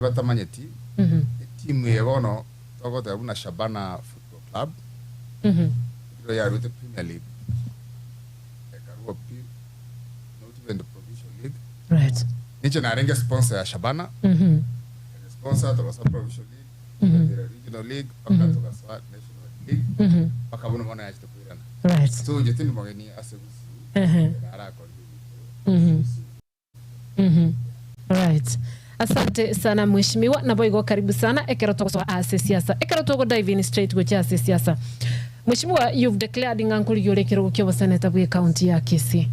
Batamanyeti, etimu eye bono togoteba buna Shabana Football Club ekero yaruete Premier League ekarua pi not even the Provincial League. Ninche narenge sponsor ya Shabana, sponsor togasoa Provincial League, togatira Regional League mpaka togasoa National League mpaka bono bono yachete koirana. So inche tindi mogeni ase Gusii, narakorire ebinto Gusii. Right. Asante sana mheshimiwa, naboigo karibu sana ekero togosoa ase siasa. Ekero togo dive in straight gochia ase siasa. Mheshimiwa, you've declared ng'a nkorigia ore ekerogo kia oboseneta bwe county ya Kisii.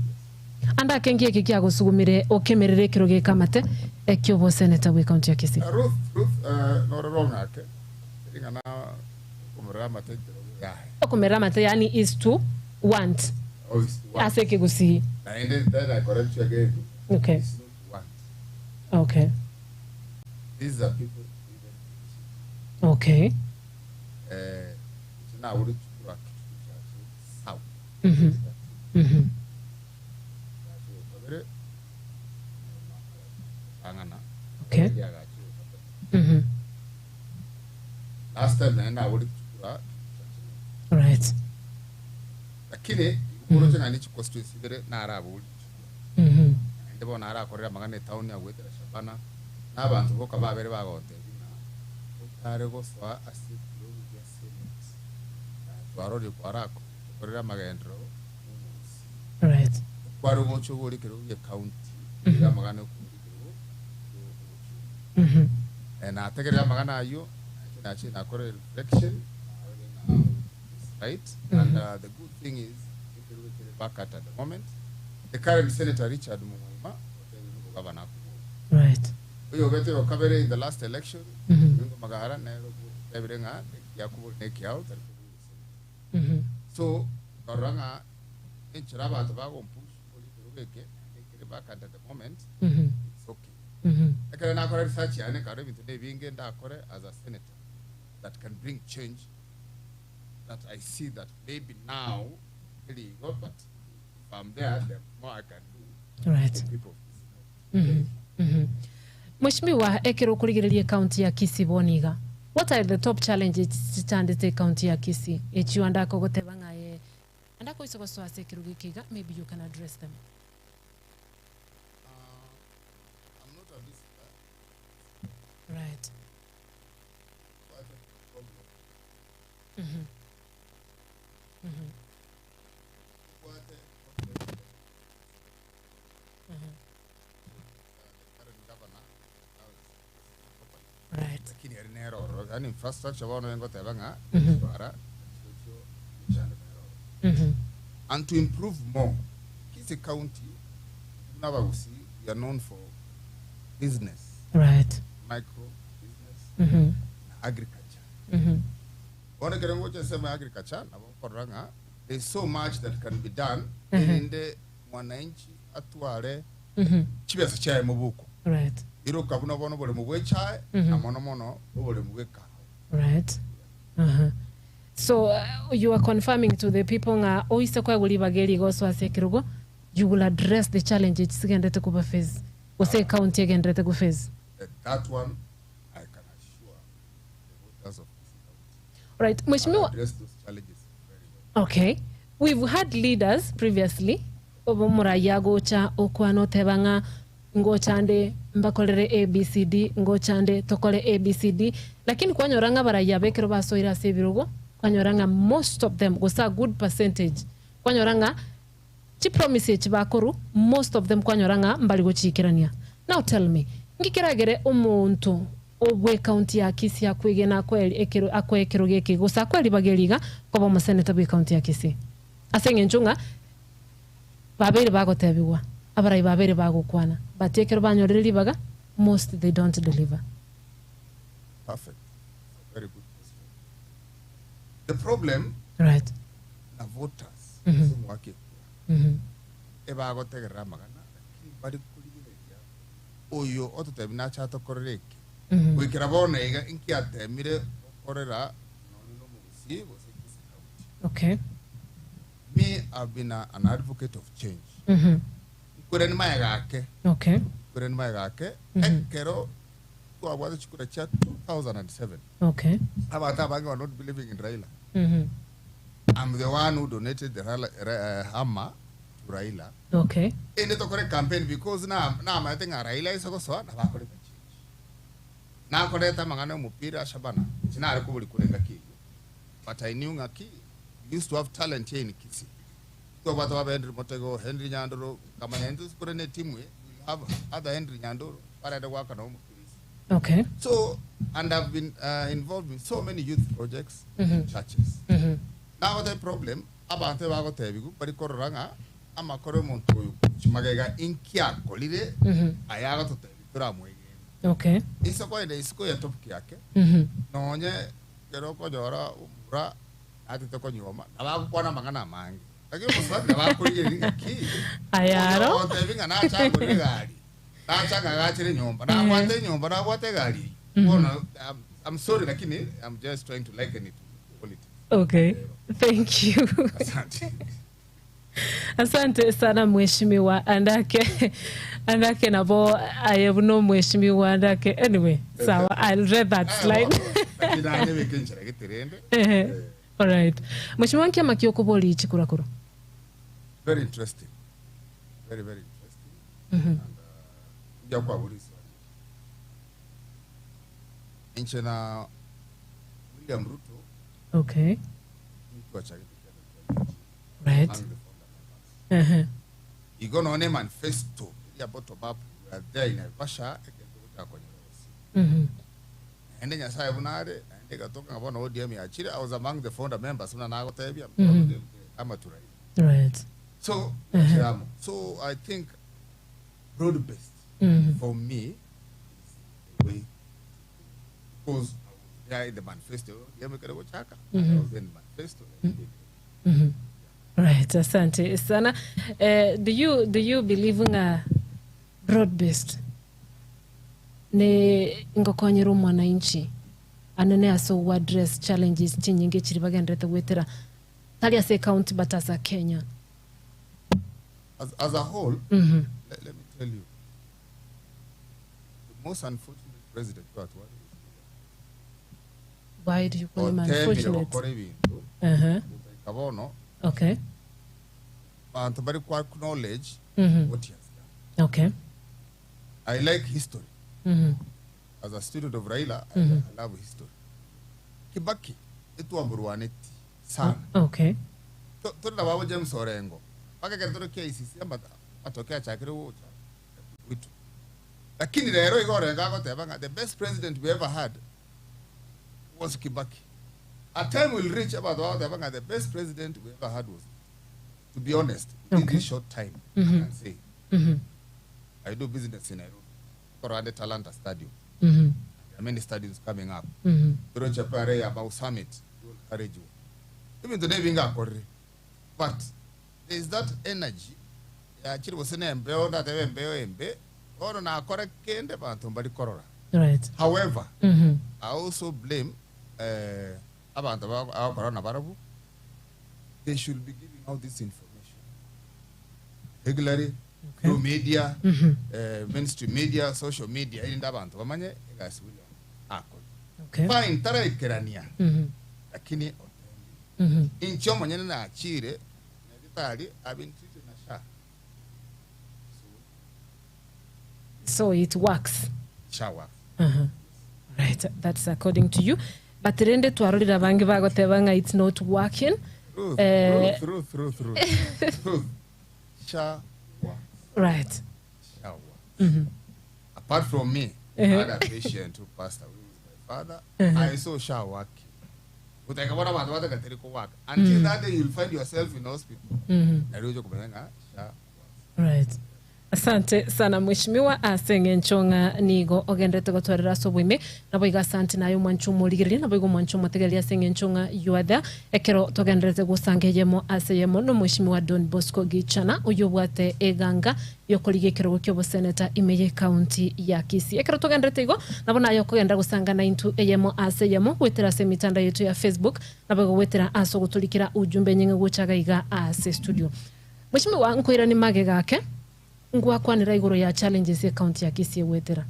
Ande ake nki eke kiagosugumire okemerere ekerogo eke amate ekia oboseneta bwe county ya Kisii? Ruth, Ruth, eh, norore ong'ake, ring'ana okomerera amate ekerogo yaye. Okomerera amate yaani is to want. Oh, is to want. Ase ekegusii. Naende then I correct you again. Okay. It's not to want. Okay. These are people driven initiative. Okay. Eh, inche nabore chukuru akituko chiache south. Chiache okabere, nyuma agatang'ana. Okay. Eria agache okatato. Last time naende nabore chukuru akituko chiache north. Lakini igo oroche ng'a ne chiconstituency ibere naraborie chikura. Naende bono narakorere amang'ana etown agoetera Shabana, na abanto boka babere bagontebia ng'a otare gosoa ase ekirogo gia senate, twarorire kwarakorire amagenderero momogusii. Kware gocha obore ekerogo gia county, iga amang'ana okoboria ekerogo kio obochumbe. Nategerere amang'ana ayio, nainche nachire nakora reflection, narorire ng'a is right and the good thing is ekerogo kere vacant at the moment the current senator Richard Mung'waima otebire nobogabana akoboria oyobete okabere in the last election Domingo Magara nere otebire ng'a ekiakoboria nekiao tari koboria senator so nkarora ng'a enchera abanto bagompush koboria ekerogo eke naende kere vacant at the moment it's okay ekero nakora research yane nkarora ebinto nebinge ndakore as a senator that can bring change that I see that maybe now teri igo but if I'm there the more I can do for people of Kisii County. Mheshimiwa, ekero okorigereria ecounty ya Kisii bono iga, what are the top challenges chichandete ecounty ya Kisii echio ande akogoteba ng'a aye ande akoisa gosoa ase ekerogo eke iga maybe you can address them? I'm not a visitor. Lakini eri nere ororo yaani infrastructure bono engoteba ng'a chibara chirochio emechando nere ororo. And to improve more, Kisii County buna abagusii we are known for business, micro business na agriculture. Bono ekero ngocha ensemo ya agriculture nabo nkorora ng'a there is so much that can be done erinde mwananchi atware chibesa chiaye mobuko. Iroka buna bono oboremo bwa echae na mono mono oboremo bwa ekahawa. Right. Aha. So you are confirming to the people ng'a oise koegwa ribaga eri iga osoe ase ekerogo, you will address the challenges chigendete koba face gose ecounty egenderete go face. That one I can assure the voters of Kisii County. Right, Mheshimiwa. I'll address those challenges very well. Okay. We've had leaders previously obo omorai agocha okwana oteba ng'a ngocha nde mbakorere ABCD ngocha nde tokore ABCD lakini kwanyora ng'a abarai aba ekero basoire ase ebirogo kwanyora ng'a most of them gose a good percentage kwanyora ng'a Chipromise echi bakorwa, most of them kwanyora ng'a mbari gochiikerania. Now tell me, nki keragere omonto obwe county ya Kisii akwegena akoe ekero akoe ekerogo eke gose akoe ribaga eri iga koba omosenator bwe county ya Kisii? Ase eng'encho ng'a babeire bagotebigwa, abarai babeire bagokwana, but ekero banyorire ribaga, most they don't deliver. Perfect. It's a very good question. The problem na voters ase omwaka ekura ebagotegerera amagana lakini mbari korigereria oyo ototebi nache atokorere eke goikera bono iga inki atemire gokorera nonye na omogusii gose Kisii County. Me I've been a, an advocate of change. Nkwere ni maega ake. Nkwere ni maega ake ekero. twabwate chikura chia 2007, Okay. abanto abange were not believing in Raila. I'm the one who donated the Raila, uh, hammer to Raila. Okay. Ende tokore campaign because na namaete ng'a Raila ase gosoa nabakorete change. Nakorete amang'ana omopira Shabana, inche nare kobori kore engaki eyio. But I knew ng'aki we used to have talent here in Kisii. Twabwate baba Henry Motego, Henry Nyandoro, nkamanya intwe kore ne etimu eye, we'll have other Henry Nyandoro barende goaka nabo omopira ase. Okay. So, and I've been uh, involved in so many youth projects in churches. Nagotebia problem, abanto ebagotebigwa bari korora ng'a amakoro y'omonto oyo gochia magega inki akorire aya agototebia toramwegene. Okay. Inse koenda isiko ya topic yake, nonye ekero okonyora omura atete konyuoma, nabo agokwana amang'ana amange. Lakini omosubati nabo akorigereria ng'aki, Ayaro. oyo ogontebia ng'a nache agorere egari, nache ang'agachere enyomba, nabwate enyomba, nabwate egari eyio. Bono I'm, I'm sorry lakini I'm just trying to liken it to politics. Okay. Thank you. Asante. Asante sana mheshimiwa Andake. Andake nabo aye buna omweshimiwa Andake. Anyway, sawa I'll read that slide. Lakini nanyebeke enchera gete rende. Ehe. Alright. Mheshimiwa nkiama ki okobori chikurakuru? Very interesting. Very very interesting. And uh, nja kwabura iswali. Inche na William Ruto Okay. ntwachagete kiama kia Jubilee. Right. Among the founder members. Ehe. Igo nonye manifesto eria bottom up we are there in Naivasha egento gochaka konyora gose. Naende Nyasaye buna are, naende egatoka ng'a bono ODM yachire, I was among the founder members buna nagotebia, ama to Raila. Right. So, yachire amo. So I think broad based for me is the way because I was there in the manifesto ODM ekere gochaka, I was there in the manifesto. Right, asante sana. Eh, do you do you believe ng'a broad based ne ngokonyera omwananchi anene ase ogo address challenges chinyinge chiri bagenderete gwetera tari ase county but as a Kenya. As, as a whole, let, let me tell you, the most unfortunate president twatware is Why do you call him otemire unfortunate? gokora ebinto goika bono Okay. banto bari ku acknowledge what he has done. Okay. I like history. As a student of Raila, I, I love history. Kibaki etwamborwaneti sana. Okay. Tori na babo James Orengo. Mpaka ekero tore KICC amata amatoke achakire gocha gwitu. Lakini rero igo Orengo agoteba ng'a the best president we ever had was Kibaki. A time will reach abanto bagoteba ng'a the best president we ever had was to be honest, within Okay. this short time, I can say I do business in Nairobi. Korande Talanta Stadium. There are many stadiums coming up. Toroche pare about summit. We will encourage you. Even today binga akorire. But there is that energy. Yachiri gose ne embeo ndatebe embeo embe. Bono nakora kende banto mbari korora. Right. However, I also blame uh, abantu abakora na barabu. They should be giving out this information regularly through media, mainstream media, social media. Erinde abanto bamanye egasi William akore. Okay. Fine, taraikerania lakini inche omonyene nachire nyagitari I've been treated na SHA. So, So it works. SHA works. Right, that's according to you. But rende twarorire abange bagoteba ng'a it's not working. Ruth, Eh, Ruth, Ruth, Ruth, Ruth. Ruth. SHA works. Right. SHA works. Apart from me, I had a patient who passed away, who is my father. I saw SHA working. Utakabona bantu batakatere ko work. Until that day you'll find yourself in hospital. Nari uje kumenya ng'a SHA works. Right. Asante sana mheshimiwa ase eng'encho ng'a nigo ogenderete gotwarera ase oboime nabo iga asante naye omwancho omorigereria nabo iga omwancho omotegereria ase eng'encho ng'a you are there ekero togenderete gosanga eyemo ase eyemo na omweshimiwa Don Bosco Gichana oyio obwate eganga yokorigia ekerogo kia oboseneta ime ye county ya Kisii. Ekero togenderete igo nabo naye okogenda gosanga naintwe eyemo ase eyemo goetera ase emitandao yetu ya Facebook nabo igo goetera ase ogotorikera ujumbe enyeng'e gocha iga iga ase studio. Mweshimiwa nkoirani magega ake ngwakwanera igoro ya challenges ye county ya Kisii egwetera.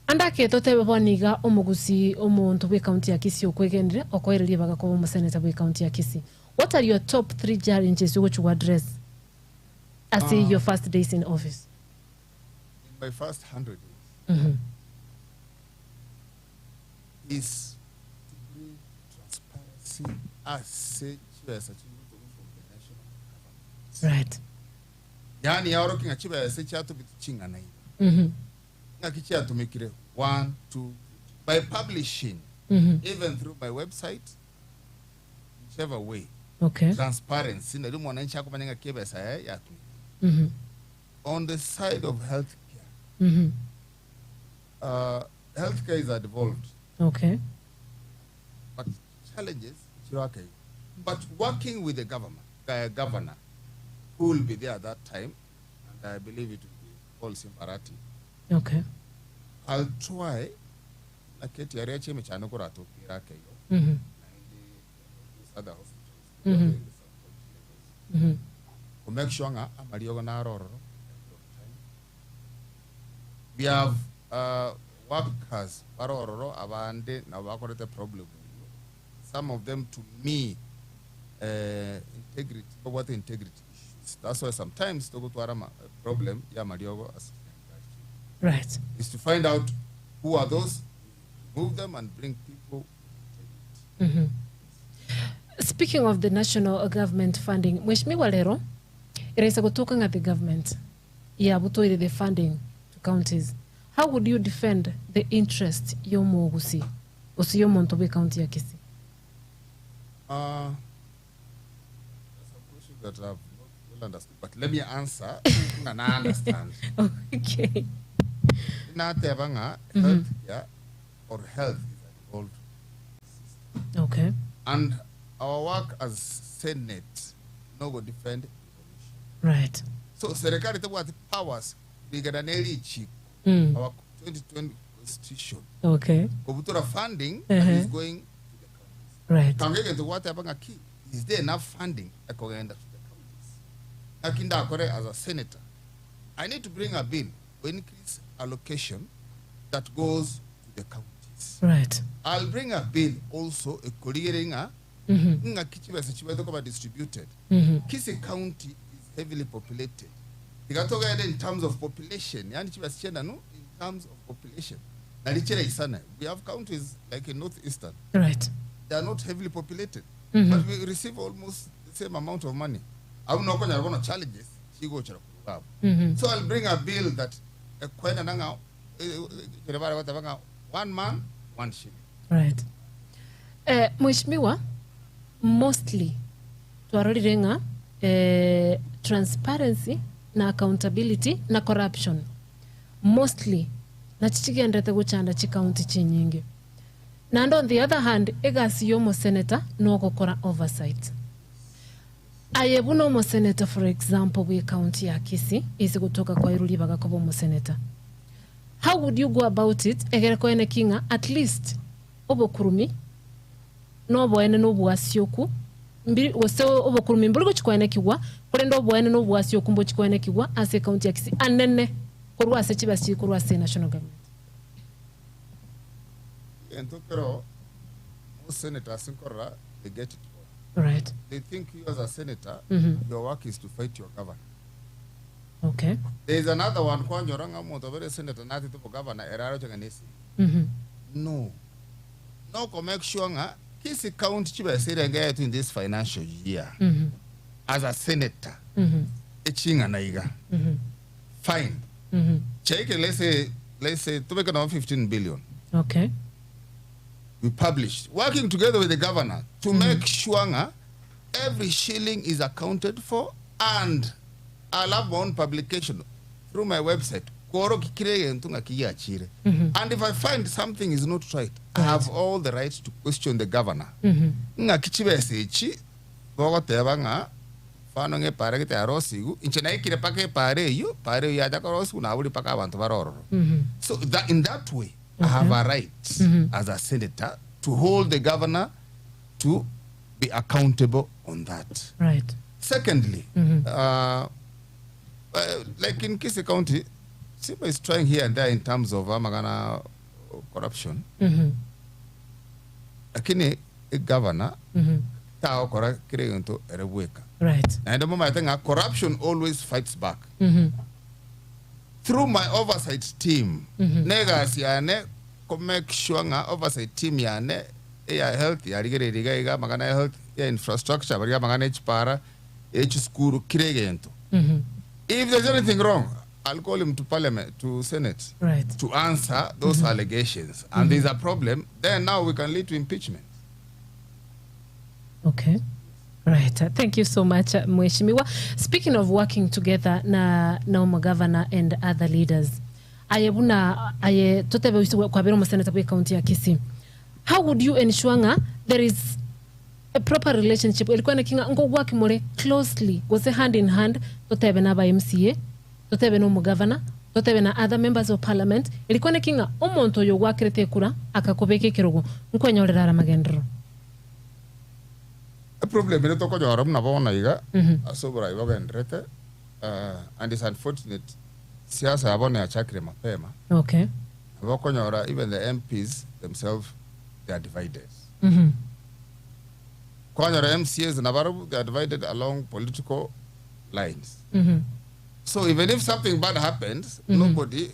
Ande ake totebe bono iga omogusii omonto bw'ecounty ya Kisii okwegenire okoeire ribaga koba omosenator bw'ecounty ya Kisii. What are your top three challenges ogochia go address ase your first days in office? In my first 100 days is to bring transparency ase chibesa chigotogwa from the national government. Yaani yaorokia ng'a chibesa chiatobete ching'ana iga. Ng'aki chiatumekire one, two, three. By publishing even through my website whichever way transparency nari mwananchi akomanya ng'aki ebesa yaye yatumekire. On the side of healthcare, healthcare is a devolved but challenges chiro ake igo. But working with the government, governor who will be there at that time and I believe it will be Paul Simbarati. I'll try naki etiari yache emechando koratokere ake igo naende these other hospitals in the sub-county levels to make sure ng'a amariogo naro ororo ahead of time. We have workers bare ororo abande nabo bakorete problem eywo some of them to me integrity babwate integrity issues that's why sometimes togotwara ama problem ya amariogo ase chinyagitari chiaito is to find out who are those remove them and bring people with integrity. Speaking of the national government funding, Mheshimiwa rero eraisa gotoka ng'a the government yabutoire the funding to counties, how would you defend the interest y'omogusi gose y'omonto bwe county ya Kisii? That's a question that I've not well understood, but let me answer ng'a na understand. Nateba ng'a health care or health is a devolved system. And our work as Senate no go defend devolution. So serikali tebwati powers rigana ne richiko our 2020 constitution kobutora funding that is going to the counties. Kanga egento gwateba ng'a ki is there enough funding ekogenda to the counties? Ng'aki ndakore as a senator I need to bring a bill to increase allocation that goes to the counties. I'll bring a bill also ekorigereria ng'a ng'aki chibesa chibwate koba distributed. Kisii County is heavily populated. Tiga togende in terms of population, yaani chibesa chiendanu in terms of population. Nari chiraisane. We have counties like in northeastern. They are not heavily populated. But we receive almost the same amount of money. Abwo nokonyora bono challenges chigochera korwa abwo. So I'll bring a bill that ekoenana ng'a ekero bare goteba ng'a one man, one shilling. Mheshimiwa, mostly twarorire ng'a transparency na accountability na corruption mostly nachi chigenderete gochanda chicounty chinyinge. Naende on the other hand, egasi ya omosenator nogokora oversight. Aye buna omosenator for example bwe county ya Kisii, ase gotoka kwairwe ribaga koba omosenator, how would you go about it egere koeneki ng'a at least obokurumi na oboene na obwasioku mbiri gose obokurumi mbori gochi koenekigwa korende oboene na obwasioku mbochi koenekigwa ase ecounty ya Kisii anene korwa ase chibesa chiri korwa ase national government? Egento kero most senators nkorora they get it wrong. They think you as a senator your work is to fight your governor. There is another one kwanyora ng'a omonto obere senator natete obogavana ere aroche ng'a nesegi. No. Noko make sure ng'a Kisii County chibesa erenge yaetwe in this financial year as a senator eching'ana iga. Fine. Chiaikire let's say let's say tobeke nabo 15 billion. We published working together with the governor to make sure ng'a every shilling is accounted for and I'll have my own publication through my website kworokia kera egento ng'aki giachire. And if I find something is not right, I have all the right to question the governor. Ng'aki chibesa echi bogoteba ng'a mfano ng'a epara gete yarosiwu, inche naikire mpaka epara eywo, epara eywo yacha korosiwu nabori mpaka abanto bare ororo. So that, in that way, I have a right as a senator to hold the governor to be accountable on that. Secondly, like in Kisii County, Simba is trying here and there in terms of amagana corruption, lakini egavana tagokora kera egento ere bweka. Naende momanyete ng'a corruption always fights back. Through my oversight team, na egasi yane ko make sure ng'a oversight team yane eya health yarigereiri iga iga amang'ana ya health, eya infrastructure baria amang'ana ya chipara, eye chisukuru, kera egento. If there's anything wrong, I'll call him to parliament, to senate, to answer those allegations. And there's a problem, then now we can lead to impeachment. Okay. Right. Thank you so much, Mheshimiwa. Speaking of working together na na omogavana and other leaders, aye buna aye totebe oise kwabera omoseneta bwe county ya Kisii, how would you ensure ng'a there is a proper relationship erikwane ki ng'a nkogwaki more closely gose hand in hand totebe na aba MCA, totebe na omogavana, totebe na other members of parliament, erikwane ki ng'a omonto oyo ogwakerete ekura akakobeka ekerogo nkwenyorera are amagenderero? Eproblem ere tokonyora buna bono iga ase oborai bogendererete and it's unfortunate siasa ya bono yachakire mapema. Nabo okonyora even the MPs themselves they are divided. Kwanyora MCAs nabarobwo they are divided along political lines. So even if something bad happens, nobody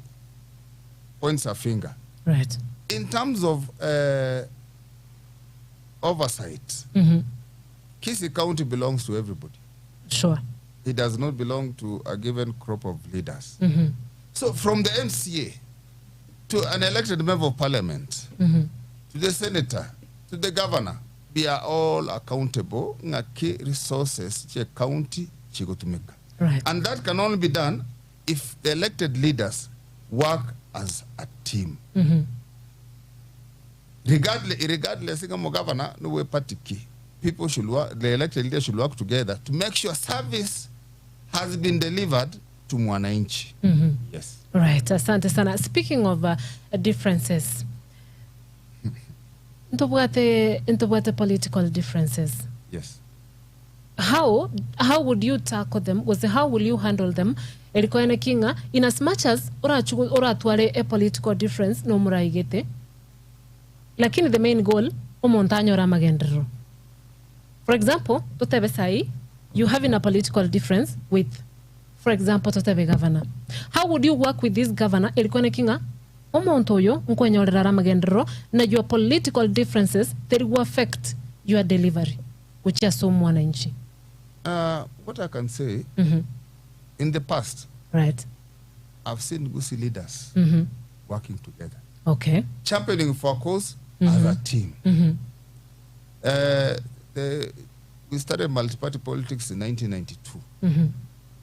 points a finger. In terms of oversight, Kisii County belongs to everybody. It does not belong to a given crop of leaders. So from the MCA to an elected member of parliament, to the senator, to the governor, we are all accountable ng'aki resources chie county chigotumeka. And that can only be done if the elected leaders work as a team. Regardless, regardless ng'a omogavana nobwe party ki, people should work, the elected leaders should work together to make sure service has been delivered to mwananchi. Yes. Right, asante sana. Speaking of differences, ntobwate ntobwate political differences. How would you tackle them gose how will you handle them eri koeneki ng'a in as much as orachu oratware a political difference nomoraigete lakini the main goal omonto anyore amagenderero. For example, totebe sahi you having a political difference with for example totebe governor. How would you work with this governor eri koeneki ng'a omonto oyo nkwenyorera are amagenderero na your political differences teri go affect your delivery gochia ase omwananchi? What I can say, in the past, I've seen Gusii leaders working together. Championing for a cause as a team. We started multi-party politics in 1992.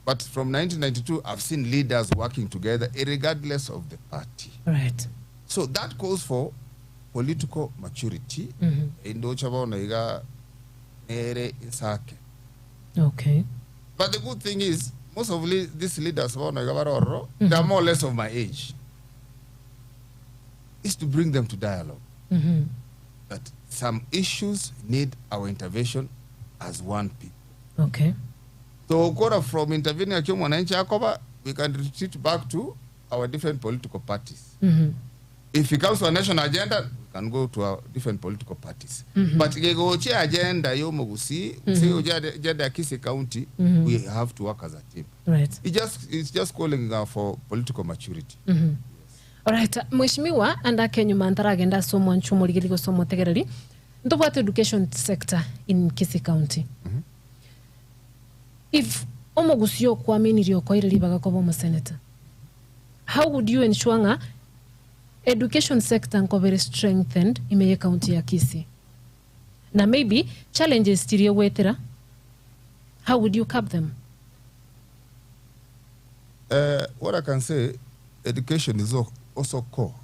But from 1992, I've seen leaders working together regardless of the party. So that calls for political maturity. Indocha bono iga nere insake. But the good thing is, most of these leaders bono iga baroro, they are more or less of my age. Is to bring them to dialogue. That some issues need our intervention as one people. So kora from intervening akiwa mwananchi akoba, we can retreat back to our different political parties. If it comes to a national agenda, we can go to our different political parties. But gegoche agenda yomogusi, mm agenda ya Kisii County, we have to work as a team. It's just calling for political maturity. Alright, Mheshimiwa andake nyuma ntaragenda ase omwancho omorigeri gose omotegereri ntobwate education sector in Kisii County. If omogusi okwaminirie okoire ribaga koba omosenator, how would you ensure ng'a education sector nkobere strengthened ime ye county ya Kisii? Na maybe challenges chiria gwetera, how would you curb them? What I can say, education is also core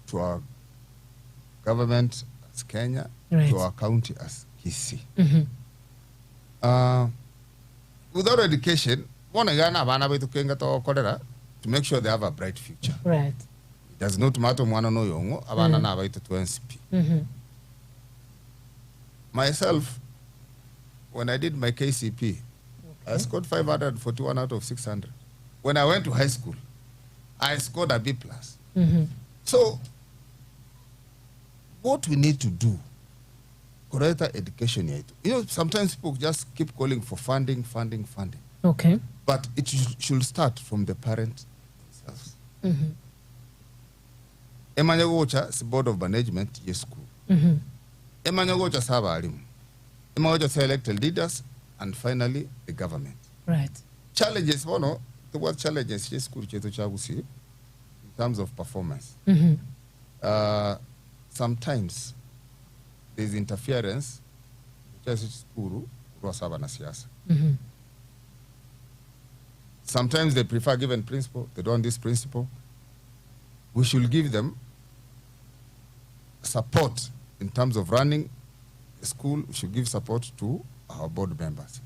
to our government as Kenya, to our county as Kisii. Without education, bona gana abana betu kenga tokorera to make sure they have a bright future. It does not matter mwana no yongo, abana na abaitu to NCP. Myself, when I did my KCP, I scored 541 out of 600. When I went to high school, I scored a B plus. So, What we need to do koreta education yaito, you know, sometimes people just keep calling for funding, funding, funding. But it should start from the parent themselves. Emanye gocha ase board of management ye school. Emanye gocha ase abalimu. Emanye gocha ase elected leaders and finally the government. Challenges bono, tobwate challenges chie school chiaito chia Gusii in terms of performance. Sometimes there is interference gocha ase chisukuru korwa ase abanasiasa. Sometimes they prefer given principal, they don't want this principal. We should give them support in terms of running the school, we should give support to our board members.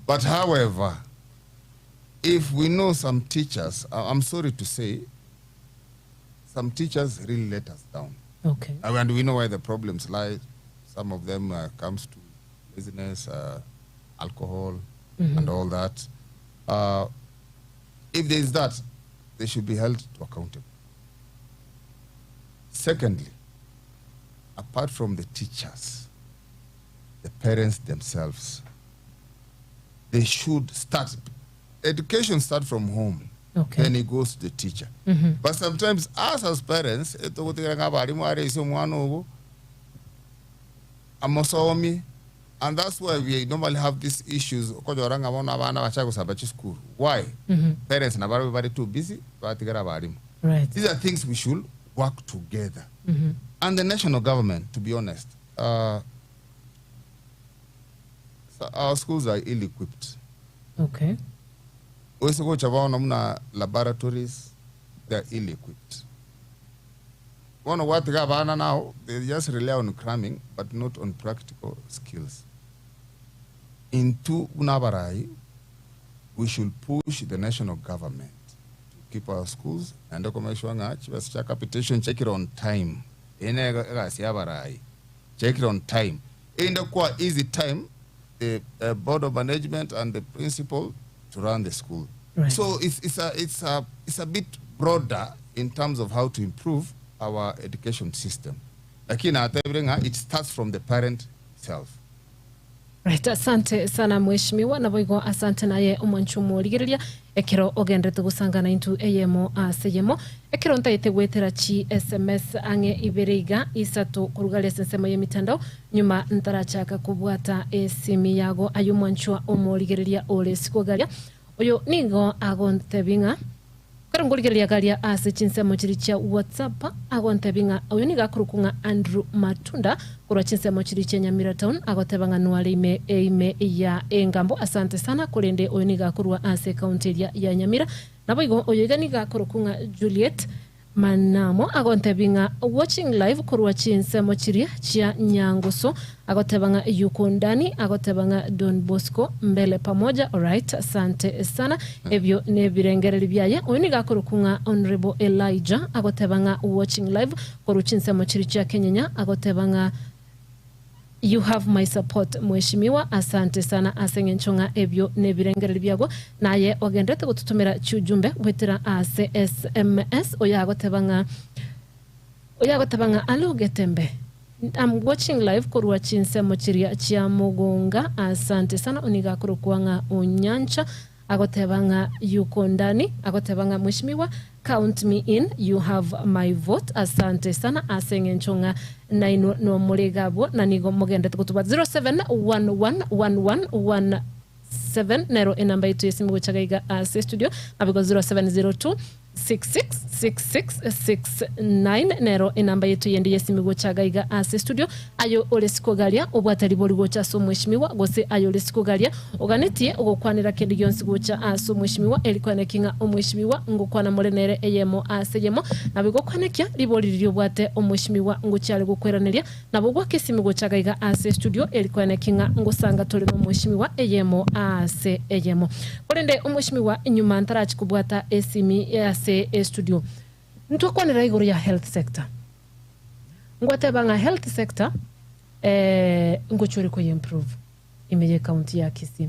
But however, if we know some teachers, I'm sorry to say, some teachers really let us down. And we know where the problems lie. Some of them comes to laziness, alcohol, and all that. If there is that, they should be held to accountable. Secondly, apart from the teachers, the parents themselves, they should start. Education starts from home. Then it goes to the teacher. But sometimes us as parents, eh, togotigera ng'a abarimu arese omwana obo, amosomi, and that's why we normally have these issues okonyora ng'a bono abana bachaka gosaba chisukuru. Why? Parents nabarabwo bare too busy, batigera abarimu. These are things we should work together. And the national government, to be honest, so our schools are ill-equipped. Oise gocha bono buna laboratories, they are ill-equipped. Bono gwatiga abana now, they just rely on cramming, but not on practical skills. Intwe buna abarai, we should push the national government to keep our schools naende ko make sure ng'a chibesa chia capitation chekire on time. Eye ne egasi ya abarai, chekire on time. Erinde koa easy time the board of management and the principal to run the school. So it's a bit broader in terms of how to improve our education system. Lakini natebire ng'a it starts from the parent itself. Right, asante sana mheshimiwa, naboigo asante naye omwancho omorigereria ekero ogenderete gosangana intwe eyemo ase eyemo ekero ntaete goetera chi sms ang'e ibere iga isato korugaria ase ensemo y'emitandao nyuma ntarachaka kobwata esimi yago aye omwanchwa omorigereria ore sikogaria oyo nigo agontebi ng'a Ekero nkorigereria karia ase chinsemo chiria chia WhatsApp, agontebia ng'a oyo nigo akorokwa ng'a Andrew Matunda korwa chinsemo chiria chia Nyamira Town, agoteba ng'a nware ime eime ya engambo. Asante sana, korende oyo nigo akorwa ase ecounty eria ya Nyamira. Naboigo oyo iga nigo akorokwa ng'a Juliet Manamo agontebia ng'a watching live korwa chinsemo chiria chia Nyangusu, agoteba ng'a yuko ndani, agoteba ng'a Don Bosco mbele pamoja, alright asante sana, ebio nebirengereri biaye. Oyo nigo akorokwa ng'a Honourable Elijah agoteba ng'a watching live korwa chinsemo chiria chia Kenyenya, agoteba ng'a You have my support mweshimiwa, asante sana ase eng'encho ng'a ebio nebirengererio biago, naye ogenderete gototomera chiujumbe goetera ase sms. Oyo agoteba ng'a oyo agoteba ng'a alo Getembe I'm watching live korwa chinsemo chiria chia Mugunga, asante sana. Onigo akorokwa ng'a Onyancha Agoteba ng'a yuko ndani, agoteba ng'a mweshimiwa count me in, you have my vote. Asante sana ase eng'encho ng'a nainwe nomore iga abwo na nigo mogenderete gotuba 07111117 nero enamba yaito yesimi gocha iga iga ase studio naboigo 0702 666669 nero enamba yaito yende yesimi gocha iga iga ase studio. Aye ore sikogaria obwate ribori gocha ase omweshimiwa, gose aye ore sikogaria oganetie ogokwanera kende gionsi gocha ase omweshimiwa, eri kwaneki ng'a omweshimiwa ngokwana more nere eyemo ase eyemo, nabo igokwanekia ribori riria obwate omweshimiwa ngochia are gokweraneria, nabo gwaka esimi gocha iga iga ase estudio, eri kwaneki ng'a ngosanga tore nomweshimiwa eyemo ase eyemo. Korende omweshimiwa nyuma ntarachi kobwata esimi ase estudio, ntwakwanera igoro ya health sector. Ngwateba ng'a health sector eh, ngochia ore koye improve ime ye county ya Kisii.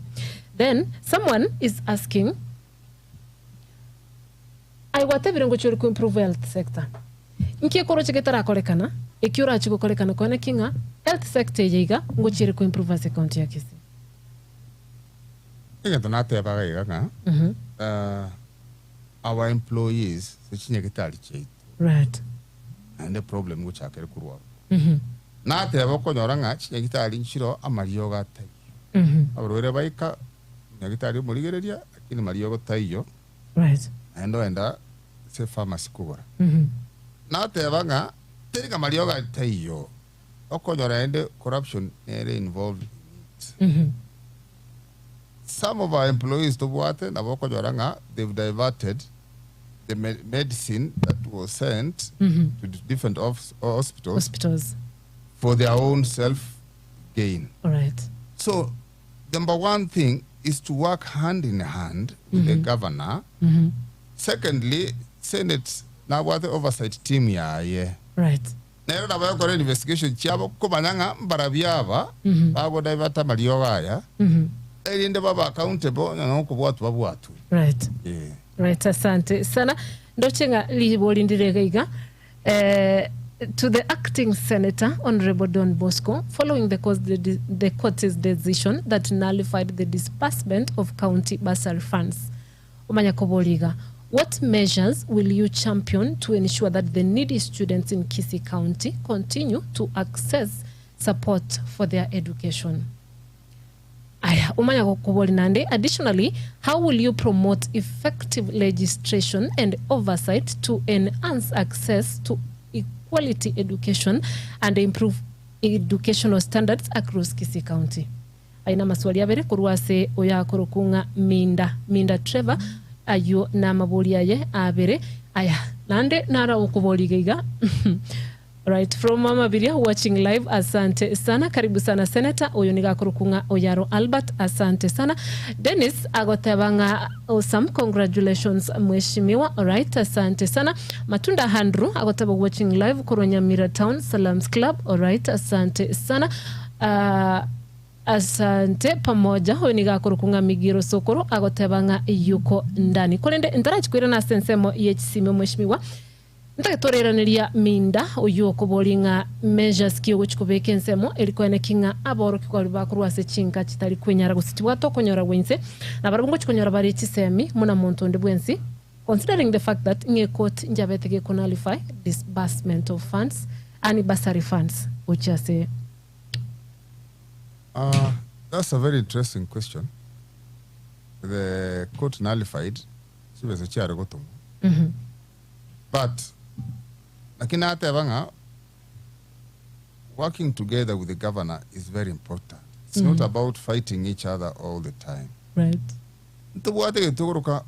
Then someone is asking, aye gwatebire ngochia ore ko improve health sector, nki ekoroche getarakorekana? Eki orache gokorekana kwane ki ng'a health sector eye iga ngochia ere ko improve ase ecounty ya Kisii. Egento natebaga iga ng'a our employees ase chinyagitari chiaito Right. naende problem ngochaka ere korwa abwo. Nateba okonyora ng'a chinyagitari nchiro amariogo ataiyo. Abarwaire baika nyagitari omorigereria lakini mariogo taiyo Right. naende oenda ase epharmacy kogora. Nateba ng'a teri ng'a mariogo aria taiyo, okonyora naende corruption nere involved in it. Some of our employees tobwate nabo okonyora ng'a they've diverted the medicine that was sent to the different hospitals Hospitals. for their own self gain. Alright. So number one thing is to work hand in hand with the governor. Secondly, Senate nabwate oversight team yaye. Right. Nero nabo egokora investigation chiabo komanya ng'a mbarabio aba bagodivert amariogo aya erinde babe accountable onye nokobwatwa babwatwe. Right. Eh. Right, asante sana. Ndoche ng'a ribori ndire iga iga. Eh, to the acting senator, Honorable Don Bosco, following the, court, the, the court's decision that nullified the disbursement of county bursary funds. Omanya koboria iga, What measures will you champion to ensure that the needy students in Kisii County continue to access support for their education? Aya, omanya gokoboria naende, Additionally, how will you promote effective legislation and oversight to enhance access to quality education and improve educational standards across Kisii County? Aya namaswali abere korwa ase oyakorokwa ng'a Minda, Minda Trevor, ayio namabori aye abere. Aya, naende naro okoboria iga iga. Right, from Mama Biria watching live, asante sana. Karibu sana Senator. Oyo nigo akorokwa ng'a Oyaro Albert, asante sana. Dennis agoteba ng'a awesome, congratulations mheshimiwa. Alright, asante sana. Matunda Andrew agoteba watching live korwa Nyamira Town Salams Club. Alright, asante sana. Ah, Asante pamoja. Oyo nigo akorokwa ng'a Migiro Sokoro agoteba ng'a yuko ndani. Korende ntarachi koirana ase ensemo ye chisimi omweshimiwa, ntagete torairaneria Minda oyio okoboria ng'a measures ki ogochi kobeka ensemo eri koeneki ng'a aborokigwa baria bakorwa ase chinka chitari kwenyara gose tibwate okonyora gwa inse nabarabwo ngochi konyora bare chisemi muna monto onde bwensi considering the fact that ng'a ecourt njabete gekonullify disbursement of funds ani bursary funds gochia ase That's a very interesting question. The court nullified chibesa chiare gotomwa. But lakini nateba ng'a working together with the governor is very important. It's not about fighting each other all the time. Ntobwate getogoroka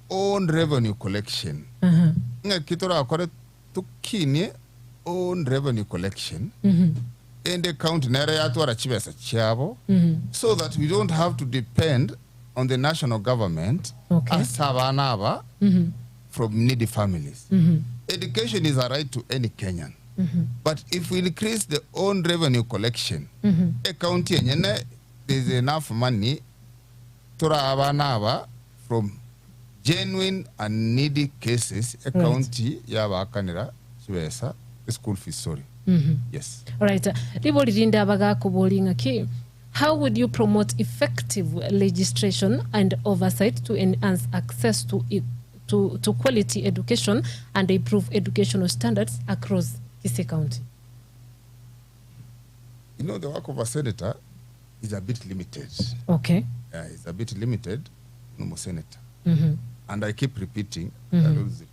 own revenue collection. Ng'aki torakore tokinie own revenue collection ende county nere yatwara chibesa chiabo so that we don't have to depend on the national government ase abana aba from needy families. Education is a right to any Kenyan. But if we increase the own revenue collection, e county enyene there's enough money tora abana aba from genuine and needy cases e county yabakanera chibesa school fees sorry. Yes. Alright. Ribori rinde abagakoboria ng'aki how would you promote effective legislation and oversight to enhance access to, e- to quality education and improve educational standards across Kisii County? You know, the work of a senator is a bit limited. Yeah, it's a bit limited, no more senator. And I keep repeating, I always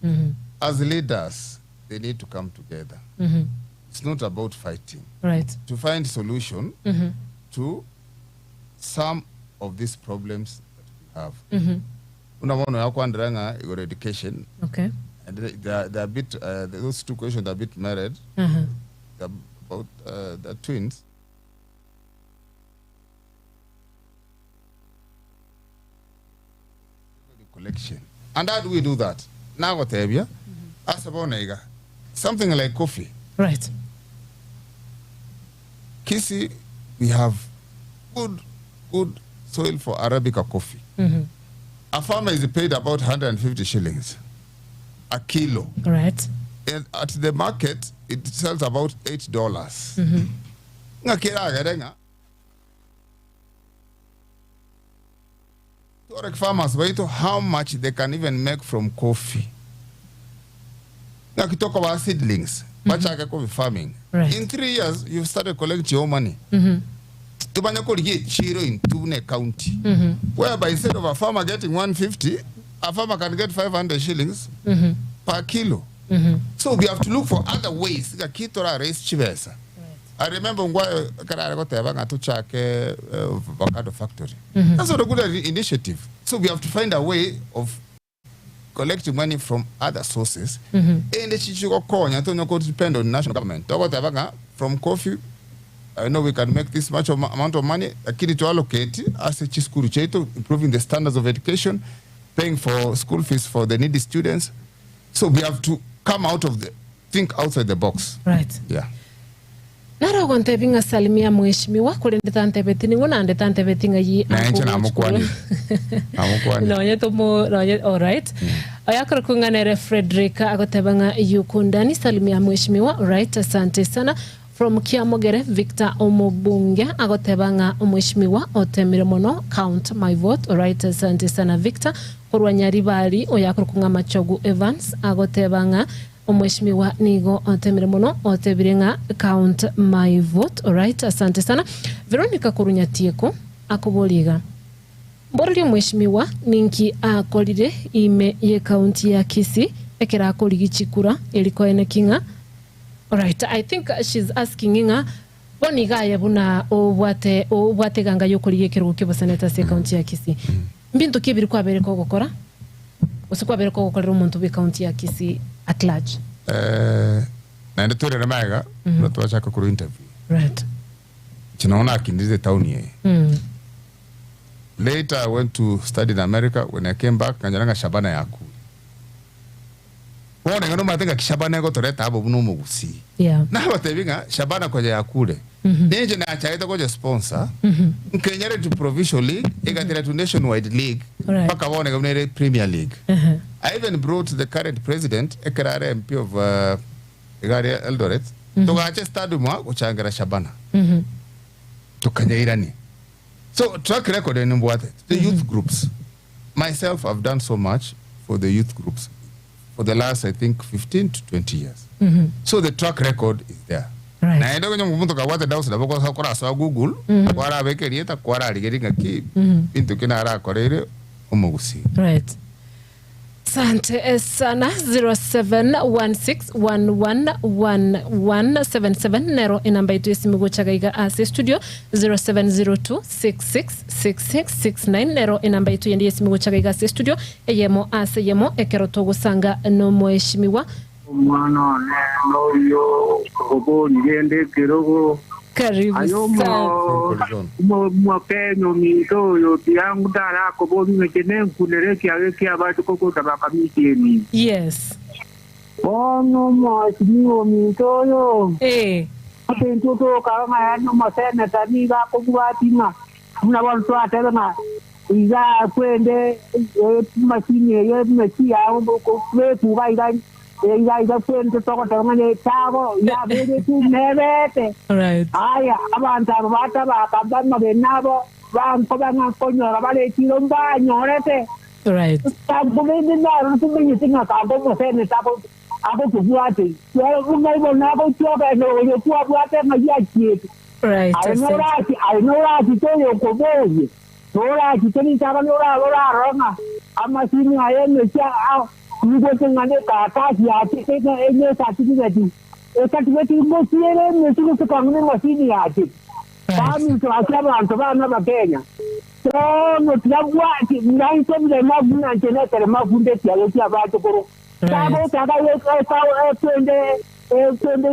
repeat. As leaders, they need to come together. It's not about fighting. To find solution to some of these problems that we have. Unaona yakwandira ng'a your education and they are a bit those two questions are a bit married. They're about the twins. Collection. And how do we do that? Nagotebia, ase bono iga, something like coffee. Kisii, we have good, good soil for Arabica coffee. A farmer is paid about 150 shillings a kilo. And at the market it sells about $8. Ng'aki eragere ng'a tworeke farmers baito how much they can even make from coffee. Ng'aki tokobaa seedlings bachake coffee farming. Right. In 3 years you've started collecting your money. Tobanye korigia echiro intwe buna ecounty whereby instead of a farmer getting 150, a farmer can get 500 shillings per kilo. So we have to look for other ways ng'aki tora raise chibesa. I remember Ngwayo karare goteba ng'a tuchake avocado factory. That's not a good initiative. So we have to find a way of collecting money from other sources. Ende chichigokonya tonya ko depend on national government. Togoteba ng'a from coffee I know we can make this much of amount of money, lakini to allocate as a chiskuru chetu, improving the standards of education, paying for school fees for the needy students. So we have to come out of the, think outside the box. Yeah. Naro gontebi ng'a salimia mheshimiwa korende tantebeti ning'o nande tantebeti ng'a yi. Nainche namokwani. Namokwani. Nonye tomo nonye alright. Oyakora kung'anere Frederick agoteba ng'a yuko ndani, salimia mheshimiwa. Alright, asante sana. From Kiamogere Victor omobunge agoteba ng'a omheshimiwa otemire mono, count my vote. Alright, asante sana Victor korwa Nyaribari. Oyakora kung'a Machogu Evans agoteba ng'a omheshimiwa nigo otemire mono, otebire ng'a count my vote. Alright, asante sana. Veronica korunyatieko akoboriga mbororia omheshimiwa ninki akorire ime ye county ya Kisii ekera akorigi chikura erikoene king'a. Alright, I think she's asking ng'a bono iga aye buna obwate obwate ganga yokorigia ekerogo kia oboseneta ase ekaunti ya Kisii, mbinto ki ebiri kwabere kogokora gose kwabere kogokorera omonto bwa ekaunti ya Kisii at large? Naende twerere maega mm twachaka kuru interview. Chinaona akindize town ye. Later I went to study in America. When I came back, nganyaranga Shabana yakuri. Bono ngano matenga Shabana egotoreta abo buno omogusi. Nabatebi ng'a Shabana koja yakure. Ninche nacharete koja sponsor. Nkenyere to provincial league, egatira to nationwide league. Mpaka bono ngabunere Premier League. I even brought the current president, ekerare MP of Igari Eldoret. Tugache stadium wa guchangera Shabana. Tukanyairani. So track record in Mbwate, the youth groups. Myself, I've done so much for the youth groups for the last, I think, 15 to 20 years. So the track record is there. Naende kwenye muntu kabwate doubts nabo kwa korasa Google kwarabekeria kwararigeria ng'aki bintu kinarakoreire omogusi. Right. Asante sana. 0716111177 nero enamba yetu esimu gochaga ase studio. 0702666669 nero enamba yetu yendi esimu gochaga ase studio eyemo ase yemo ekero togosanga nomoeshimiwa. Omwana one noyo oborire ekerogo. Karibu ayo sana. Mwakenyo mito oyo tiangu ndarakoborire nenkunere kiage kia bantu kogotabaka mitiemi. Bono mwashimiwa mito oyo atintu tukaba ng'aya omoseneta niga akobwating'a buna bono twatebe ng'a iga kwende machini eyo emesi yao bekuga iga iga iga kwende togoteba ng'a netago yaberetu nebete. Aya abantu abo batabaka bamagena abo bankoba ng'a nkonyora baretire mbanyorete. Kankomende naro tumenyete ng'a kanko omoseneta akokobwate ng'aibo nagochioka oyo twabwate ng'a yachiete. Aye Asante. Norati aye norachite oyo okoborie norachite nintaka norarora ng'a amasini aye emechi nigote ng'a nekatasi yachete enye certificate ecertificate ngosiere emesi gose kang'u nemasini yachete. Baminto ase abanto bana ba Kenya tono tirabwati naisomire mavuna nchenetere mafunde tiayo tia bachukuru tagotaka ekwende ekwende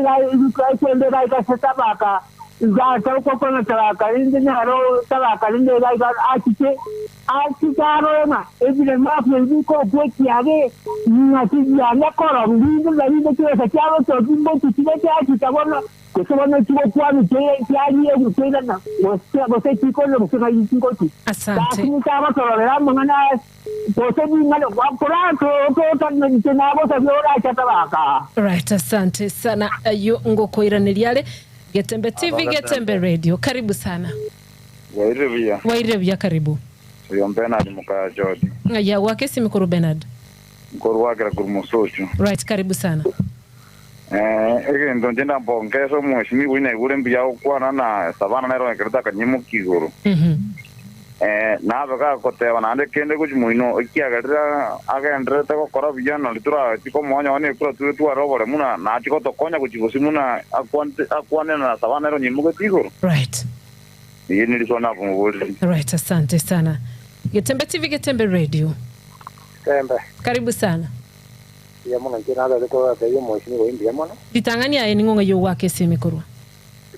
ekwende gaikase tabaka gatarukokona tabaka rinde naro tabaka rinde gaika achiche achiche arona ebire mafu ebiko kwekiage ng'ati yanakora rinde rinde kiwesa kiabo kyokimbo tukire kyachita bono gose bono kigokwani kyagiye gukwirana gose gose kikono gose ng'ayikingoti. Asante. Lakini tabatororera amang'ana. Gose ning'ana korantototanete nagosabia orache tabaka. Right, asante sana. Ayio ngokoiraneria are Getembe TV, Getembe Radio. Karibu sana. Bwairire buya. Bwairire buya, karibu. Oyo Bernard Mukaya George. Ng'ai agwaka esimi korwa Bernard? Nkorwakera korwa Mosocho. Right, karibu sana. Eh, egento inche ndambongese omweshimiwa oino naigure mbuya agokwana na Savana nere onye ekero takanyimokia igoro. Eh, nabe gagoteba naende kende gochia moino, ekiagerire agendererete gokora buya nario torachie komoa onye nekura tore tware oboremu na nachie gotokonya gochia bosio buna akwanete akwanire na Savana nere onyimogetie igoro. Right. Eye neriswa nakomoborerie. Right, asante sana. Getembe TV, Getembe Radio. Getembe. Karibu sana. Mbuya mono inche nabete kobatebia omoisinigwa oyi mbuya mono. Ritang'ani aye ning'o ng'ai ogoaka esemi korwa?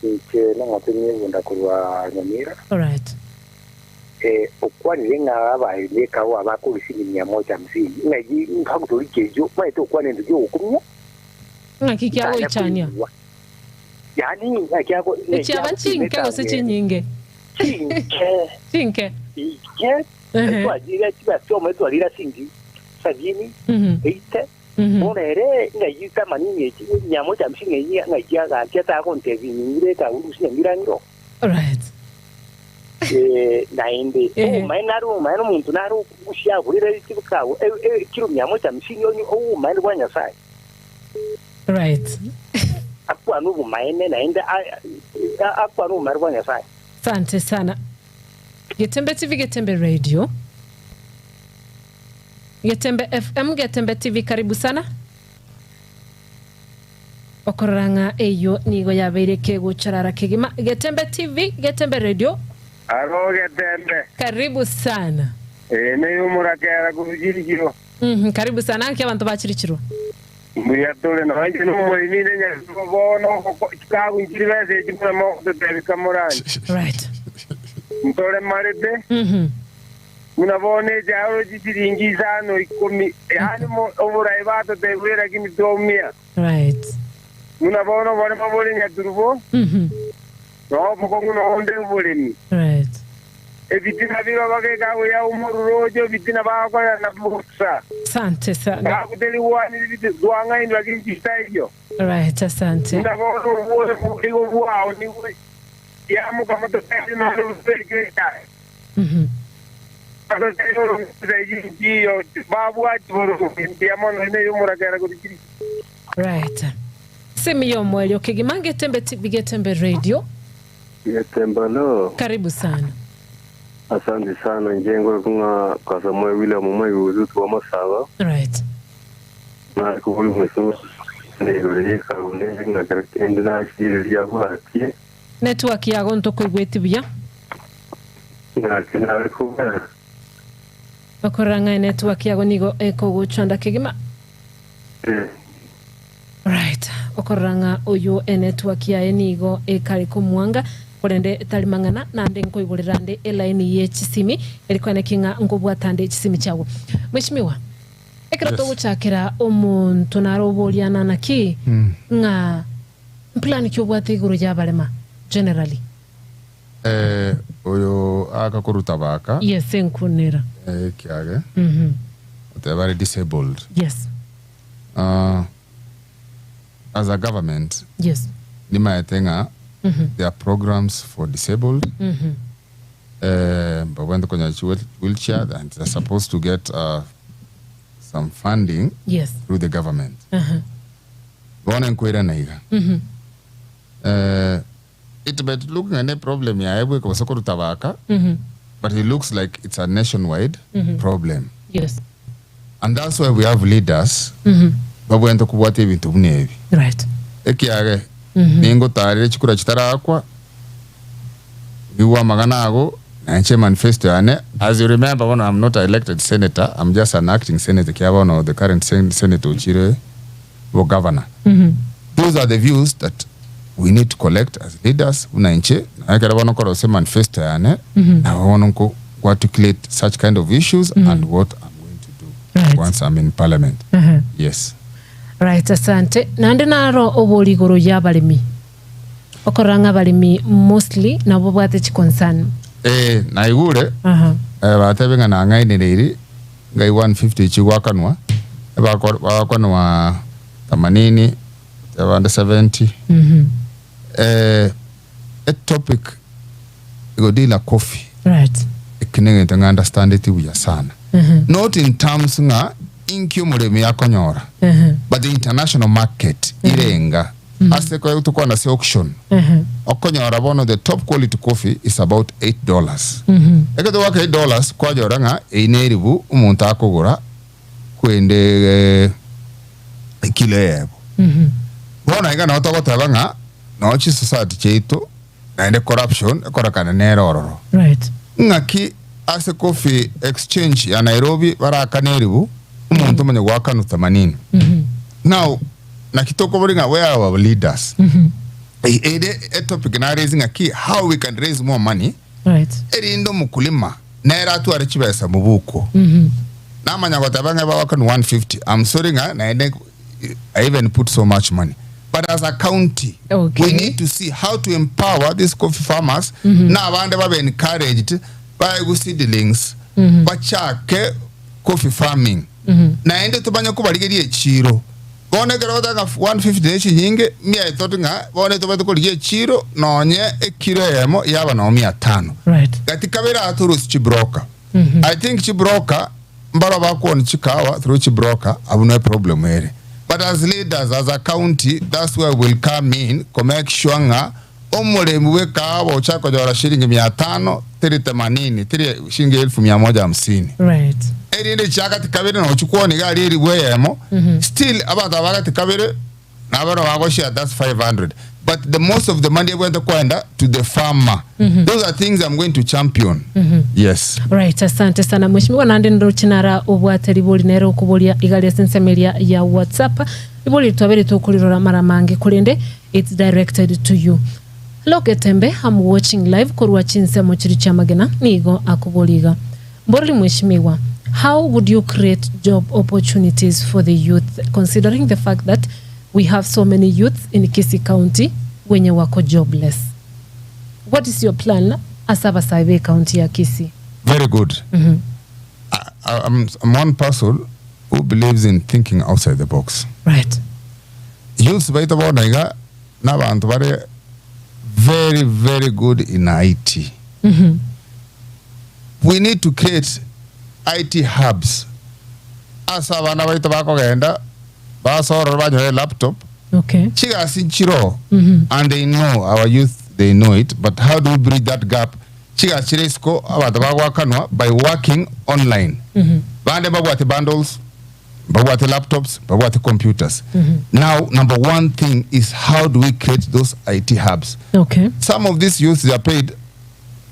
Inche nong'otenye ebunda korwa Nyamira. Alright. Eh, okwanire ng'a abaendi ekawa bakorisia mia moja hamsini, ng'ai nkagotoria echio omanyete gokwana ento chiogokumia. Ng'aki Ntanya kiagoichania? koigwa. Yaani ng'aki ago ng'ai Echiaba kiagopima chinke gose etang'ani. chinyinge? Chinke. Chinke. Inche Ehe. twachire chibesa omanyete twarire asingi sabini, Mhm. eite, Mhm. bono ere ng'ai tamanini echi mia moja hamsini eyio ng'ai kiagakia tagontebia nyingire ekagurusia nyamira ng'iro. Alright. Eh, naende Ehe. obomaene nare obomaene omonto nare okogusia aborere chibikago ekiro mia moja hamsini onye obomaene bwa Nyasaye. Right. Akwane obomaene naende akwane obomaene bwa Nyasaye. Asante sana. Getembe TV, Getembe Radio. Getembe FM, Getembe TV, karibu sana. Okorora ng'a eyio nigo yabeire kegochorara kegima. Getembe TV, Getembe Radio. Aro Getembe. Karibu sana. Ee, neye omorakera korwa chirichiro. Mhm, karibu sana. Naki abanto ba chirichiro? Mbuya tore nonya inche nomoremi inde Nyasae bono chikabu nchiri besa echi buna mogototebia kamoranye. Right. Ntore marete Mhm. buna bono echiaro chisiringi isano ikomi yaani oborai batotebire lakini twaumia. Right. Buna bono oboremo bore nyaturubo Mhm. nobokong'u nonde oboremi. Right. Ebitina biroba gekagoya omororo oche ebitina bagokorerana bosa. Asante sana. Gagoterigwanire bite twang'ainwa lakini chitaiyo. Right, asante. Buna bono obwoyo igo bwao nigo yamoka mototari noro ruberike echaye. Batotari orogosa eyio babwati boronge mbuya mono ime y'omorakera kori Kristo. Right. Semi y'omoerio kegima Getembe TV Getembe Radio. Getembe lo. Karibu sana. Asante sana inche nkorokwa ng'a Kasamoe William Omoigusu twa Masaba. Right. Nare kobua omwesimo na igoro y'ekabu nere ng'a kero kende nachire riria abwatie. Network yago ntokoigweti buya. Ng'aki nare kobua. Okorora ng'a enetwork yago nigo ekogochanda kegima. Eh. Right. Okorora ng'a oyo enetwork yaye nigo ekare komwanga korende tari mang'ana nande nkoigorera ande elaini ye chisimi eri koeneki ng'a nkobwata ande chisimi chiago. Mweshimiwa, ekero Yes. togochakera omonto nare oboriana naki ng'a mplan ki obwate igoro y'abarema generally? Eh, oyo akakoruta baka Yes, enkunera. eh, kiage Mhm. oteba ari disabled Yes. uh, as a government Yes. nimaete ng'a Mhm. there are programs for disabled Mhm. eh, babwente konya wheelchair and they're supposed to get uh, some funding Yes. through the government Uh-huh. bono nkoirana iga Mhm. eh, it might look ng'a ne problem yaye bweka gose koruta baka Mhm. but it looks like it's a nationwide Mhm. problem Yes. and that's why we have leaders Mhm. babwente kobwata ebinto buna ebi Right. ekiage Mhm. ningotarire chikura chitarakwa nigwe amagana ago nainche manifesto yane as you remember bono I'm not a elected senator I'm just an acting senator kia bono the current sen senator ochire bo governor Mhm. those are the views that we need to collect as leaders buna inche naye ekero bono nkorosia manifesto yane nabo bono nko articulate such kind of issues and what I'm going to do Right. once I'm in parliament Uh-huh. yes Right, asante. Naende naro obori igoro y'abaremi. Okorora ng'a abaremi mostly nabo babwate chiconcern. Eh, naigure Aha. eh, batebe ng'a nang'ainereiri. Ngai 150 chigwakanwa, ebako bagwakanwa themanini, abande 70. Eh, etopic egodeal na coffee. Right. Eki negento ng'a understandeti buya sana. Not in terms ng'a inki omoremi akonyora, but the international market irenga. Ase ko tokwana ase auction, okonyora bono the top quality coffee is about $8. Ekero togwaka $8 kwanyora ng'a eyio ne eribu omonto akogora kwende ekilo eyemo. Bono iga nabo togoteba ng'a noo chisociety chiaito naende corruption ekorekana nere ororo. Right. Ng'aki ase coffee exchange ya Nairobi barakane eribu omonto omanye goakanwa themanini. Now naki tokobori ng'a where are our leaders? Ere etopic na raise ng'aki how we can raise more money Right. erinde omokulima nere atware chibesa mobuko. Namanya goteba ng'a bagoakanwa 150 I'm sorry ng'a naende I even put so much money but as a county Okay. we need to see how to empower these coffee farmers na abande babe encouraged baegwe seedlings bachake coffee farming naende tobanye kobarigeria echiro bono ekero ogoteba ng'a 150 ne chinyinge mia etoto ng'a bono tobate korigia echiro nonye ekilo eyemo yaba nonye mia tano Right. gati kabere aa torusie chibroker I think chibroker mbaro bakwoni chikawa through chibroker abwo no problem ere but as leaders as a county that's where we'll come in ko make sure ng'a omoremi bwe ekahawa ochake konyora shilingi mia tano teri themanini teri shilingi elfu mia moja hamsini Right. erinde chiagati kabere nochikwoni iga aria eribu eyemo still abanto aba agati kabere Nabaro bagoshare that's 500 but the most of the money ebwenerete koenda to the farmer those are things I'm going to champion yes. Right, asante sana mheshimiwa naende ndoche nara obwate ribori nere okoboria igari ase ensemo eria ya WhatsApp ribori eri twabere tokorirora mara mange korende it's directed to you Hello Getembe I'm watching live korwa chinsemo chiria chiamagena nigo akoboria iga Mborori mheshimiwa how would you create job opportunities for the youth considering the fact that we have so many youths in Kisii county wenye wako jobless what is your plan ase abasae be county ya Kisii? Very good. I, I, I'm, I'm one person who believes in thinking outside the box. Right. Youths baito bono iga nabanto bare very very good in IT. We need to create IT hubs ase abana baito bakogenda basorore banyore elaptop Okay. chigasi nchiroo and they know our youth they know it but how do we bridge that gap chigasi chire isiko abanto bagoakanwa by working online bande mbabwate bundles mbabwate laptops mbabwate computers now number one thing is how do we create those IT hubs Okay. some of these youths they are paid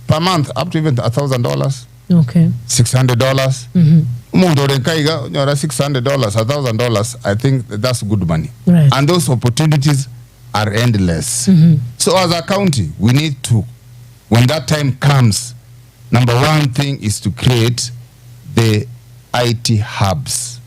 per month up to even $1,000 Okay. $600 omonto ore nka iga onyora $600 $1,000 I think that's good money Right. and those opportunities are endless so as a county we need to when that time comes number one thing is to create the IT hubs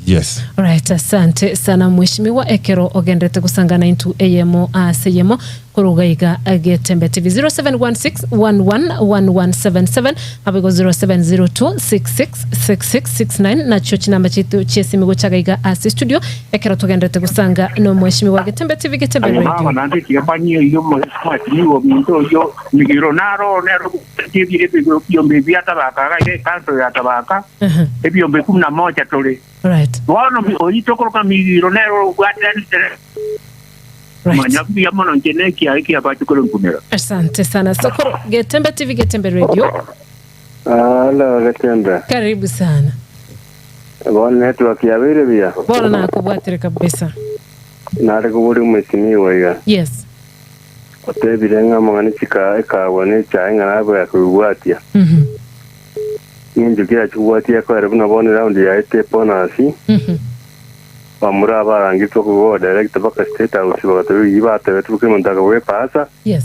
yes Right, asante sana mheshimiwa ekero ogenderete gosangana into eyemo ase eyemo koruga iga Getembe TV 0716111177 naboigo 0702666669 nachio chinamba chiaito chiesimi gochaga iga ase studio ekero togenderete gosanga no mheshimiwa Getembe TV Getembe Aye Radio mama naende tiga mbanyie oyio omwesimiwa ominto oyio Migiro naro nere obogetie ebire ebiombe bia Tabaka iga iga ekanso ya Tabaka, Aha. ebiombe ikomi na moja tore. Right. Bono oyio tokoroka Migiro nere obwateranete Right. manya buya mono inche nekiaye kiabache kore nkumera. Asante sana Sokoro Getembe TV Getembe Radio. Hello, Getembe. Karibu sana. Bono network yabeire buya. Bono nakobwatire kabisa. Nare koboria omwesimiwa iga. Yes. Otebire ng'a amang'ana chika ekagwa ne echae ng'a nabe akobibwatia. Mhm. Ng'encho ki achikobwatia ekoera buna bono eround yaete ebonus. Mhm. Bamura abarangitwe korwa director mpaka state house bagatebia eyio batebete kera omonto akabua epasa. Yes.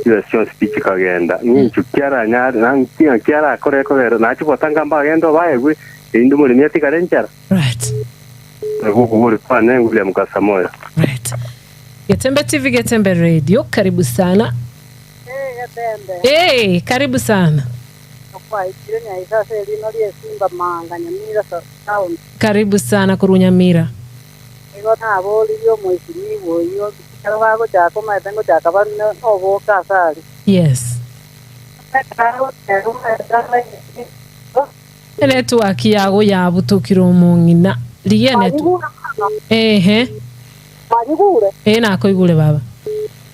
Chibesa chionsi pi chikagenda. Ng'encho ki aranyare nang'ki ng'aki arakore ekogera nache gotanga mbagende obaegwe erinde omoremi atigare enchara. Right. Nabwo okobori kwane William Kasamoyo. Right. Getembe TV, Getembe Radio, karibu sana. Hey, Getembe. Hey, karibu sana. Gwaikire Nyaisa ase erino ri'esimba manga Nyamira sub-county. Karibu sana korwa Nyamira. Nigo naboririe omoisinigwa oyio, ekero bagochaka omanyete ngochaka bare noboka asare. Yes. Enetwork yago yabutokire omong'ina. Rigia enetwork. Ehe. Mwanyigure? Ee nakoigure baba.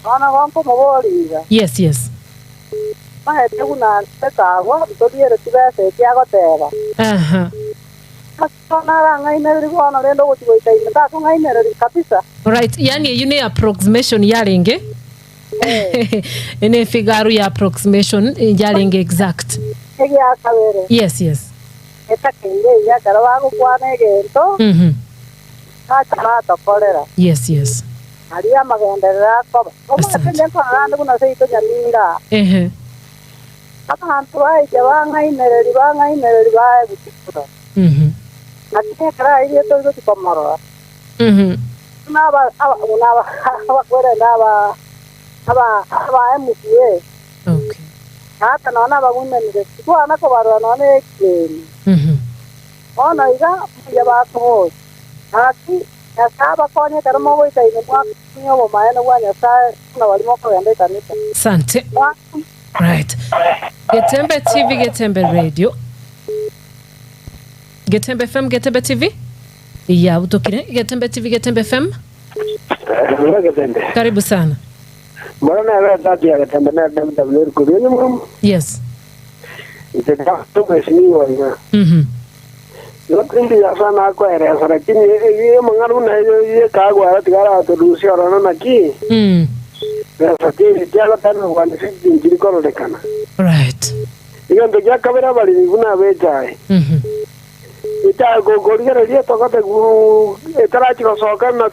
Bono igo nkomoboria iga. Yes yes. Omanyete buna ekagwa ntoriere chibesa echi agoteba. Aha. Ase bono arang'ainererie bono rende ogochia goika ime takong'ainereria kabisa. Right, yaani eyio ne approximation yarenge ne efigaru ya approximation yarenge exact. Egia kabere. Yes yes. Etakeire eria ekero bagokwana egento, bacha batokorera. Yes yes. Aria amagenderero akoba. Omanyete inche nkorora ande buna seito Nyamira aa. Ehe. Abanto baija bang'ainereria, bang'ainereria bae gochia korora. Naki ekero airie tori gochia komorora. Buna aba aba buna aba abakwerenda aba aba aba MCA. Okay. Tata nonya nabagwinanire, titwana kobarora nonya ne ekieni. Bono iga mbuya bakoboria, Naki Nyasae abakonye ekero mogoika inwe mwakumia obomaene bwa Nyasae buna baria mokogenda ekanisa. Asante. Right. Getembe TV, Getembe Radio. Getembe FM, Getembe TV. Yabutokire. Getembe TV, Getembe FM. Mbura Getembe. Karibu sana. Mbura nere etatu ya Getembe nere David Abineri korwa enyomba. Yes. Inche ndamwesimiwa iga. Igo tindi ase nakoeresa, lakini amang'ana buna ayo yekagwara tiga aratorusia ororo naki? Besa teri tiagoteba gwancha chinchiri kororekana. Right. Egento gia kabere abaremi buna abechae. Echae gokorigereria etogote etarachi gosoka na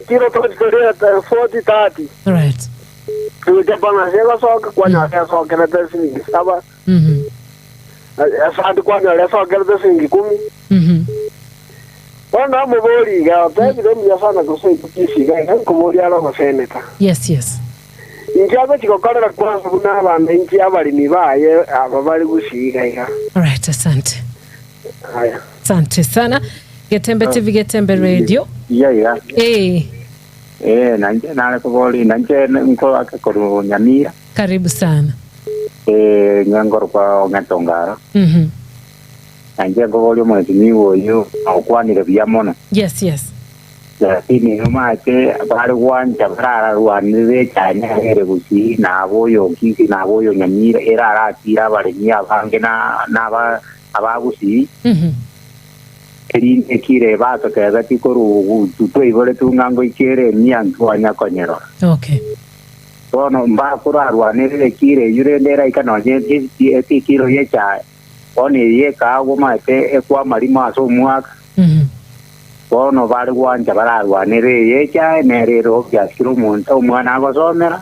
kiro togochi koria 40 30. Right. Gocha bonus egosoka kwanyora esokerete siringi saba. Esandi kwanyora esokerete siringi kumi. Bono namoboria iga, otebire mbuya sana gose ekisi iga iga nkomoria are omoseneta. Yes, yes. Inki agochia gokorera kwansa buna abananchi abaremi baye aba bare gusii iga iga? Alright, asante. Aya. Asante sana. Getembe TV, Getembe Radio. Iga iga. Eh, Eh, nainche nare koboria, nainche nkoake korwa Nyamira. Karibu sana. Eh, ng'a nkorokwa Ong'etongaro. Nainche nkoboria omwesimigwa oyio okwanire buya mono. Yes, yes. Lakini omanyete bare gwancha barararwanere echanya ere gusii na aba oyo Kisii na aba oyo Nyamira ere aratire abaremi abange na na aba abagusii. Erinde ekire batotebeti korwa ogutu twaiboretwe ng'a ngoika ere emiya ntwanya konyerora. Okay. Bono mbakorarwanerere ekiro eyio rende eraika nonye ekiro y'echae, bono eyio ekaagwa omanyete ekwamarimo ase omwaka. Bono bare gwancha bararwanere eye echae nere ere obvious kera omonto omwana agosomera,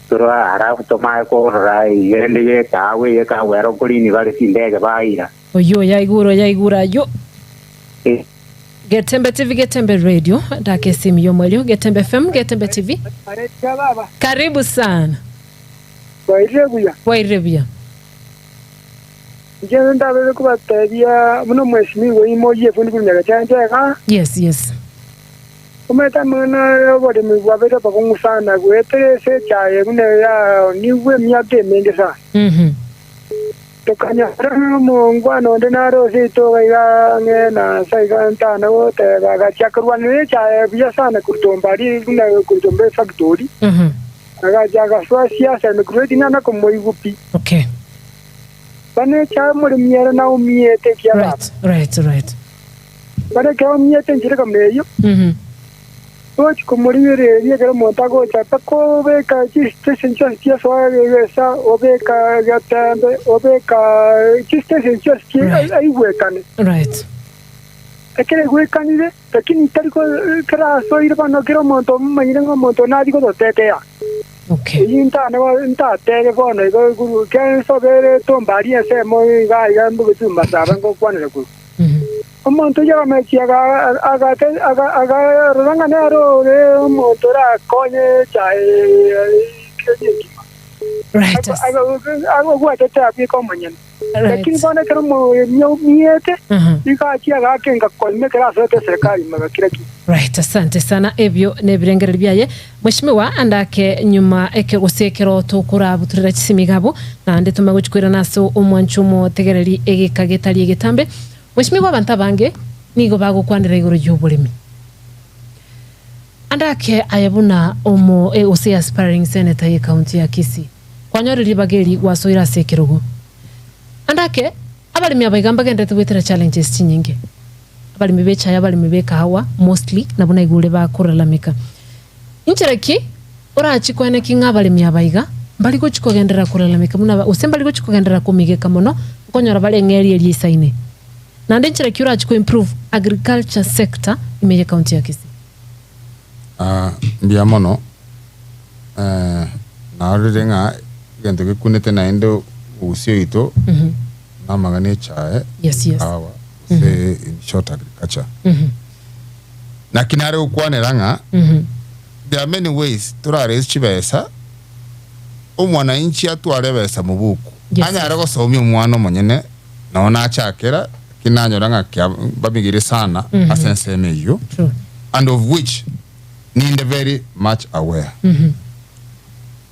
torwa alafu tomanye korora eyio rende y'ekaagwa eye ekaagwa ero nkorini bare chindege baira. Oyio oyaigure oyaigure ayio. Getembe TV Getembe Radio ndake esimu y'omwelio Getembe FM Getembe TV. Karibu sana. Bwairire buya. Bwairire buya. Inche ndabeire kobatebia buna omwesimigwa oime oyie efundi korwa Nyagacha iga. Yes yes. Omanyete amang'ana y'oboremi bwabeire abakong'u sana goetera ase echaye buna yaonigwe emiaka emenge sana. Tokanyora omongwana onde nare ase itoga iga ang'e na nsa iga ntana goteba agachia korwanera echaye buya sana korwa aria buna korwa efactory. Agacha agasoa siasa ime korwa eting'ana komoigwa pi. Okay. Bono echaye omoremi ere naumiete ekiagera Right, right, right. Bono ekero aumiete enchera kama eyio, tochi komorigereria ekero omonto agocha mpaka obeka chistation chionsi chiasoa egesa, obeka egetembe, obeka chistation chionsi chi aigwekane. Right. Ekero aigwekanire, lakini tari ko ekero asoire bono kera omonto omomanyire ng'a omonto one aria gototetea. Okay. Eyio ntane ntatebe bono igo iguru ekiagera nsobere tomba aria ensemo iga iga mbogochumba saba ngokwanera korwa. Omonto oyio akamechia akarora ng'a nere ore omonto orakonye echae eria engima. Right. Agwachete abweka omonyene. Right. Lakini bono ekero omoremi aumiete, nigo achia agaaka engako ime ekero asoete eserekari ime agakira ki. Right, asante sana ebio nebirengererio biaye Mheshimiwa andake nyuma eke gose ekero tokorabuturera chisemi iga abwo naende tomanye gochia koirana ase omwancho omotegereri egeka getari egetambe Mheshimiwa abanto abange nigo bagokwanera igoro yoboremi Andake aye buna omo gose aspiring senator ye county ya Kisii kwanyorire ribaga eri gwasoire ase ekerogo. Andake abaremi aba iga mbagenderete goetera challenges chinyinge. Abaremi be echae abaremi be ekahawa mostly nabwo naigure bakolalamika. Inchera ki orachi koeneki ng'a abaremi aba iga mbari gochi kogenderera kolalamika buna gose mbari gochi kogenderera komigeka mono nkonyora bare eng'eria eria eisaine. Naende inchera ki orachi ko improve agriculture sector ime ye county ya Kisii? Ah, mbuya mono eh, narorire ng'a egento gekunete naende obogusia oito namang'ana echae Yes, yes. ekahawa gose in short agriculture naki nare gokwanera ng'a there are many ways toraraise chibesa omwananchi atware ebesa mobuku Yes, anyare gosomia omwana omonyene nao nachakera lakini nanyora ng'a kia bamigire sana ase ensemo eyio True. and of which ninde very much aware.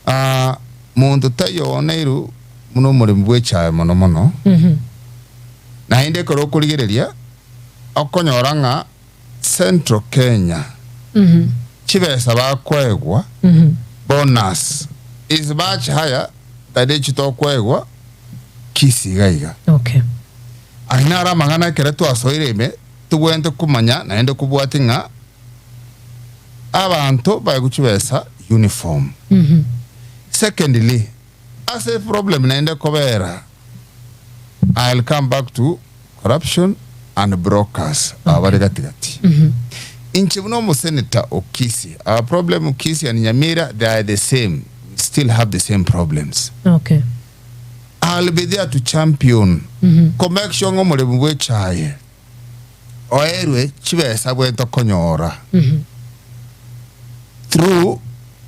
Ah, monto taiyo oneiru buna omoremi bw'echae mono mono, naende ekero okorigereria okonyora ng'a Central Kenya chibesa bakoegwa bonus is much higher than echi tokoegwa Kisii iga iga. Okay. Ayio naro amang'ana ekero twasoire ime tobwenerete komanya naende kobwatia ng'a abanto baegwe chibesa uniform. Secondly, ase problem naende kobera I'll come back to corruption and brokers aba bare gati gati. Inche buna omosenator o Kisii, our problem Kisii and Nyamira they are the same, we still have the same problems. Okay. I'll be there to champion ko make sure ng'a omoremi bw'echaye oerwe chibesa abwenerete konyora through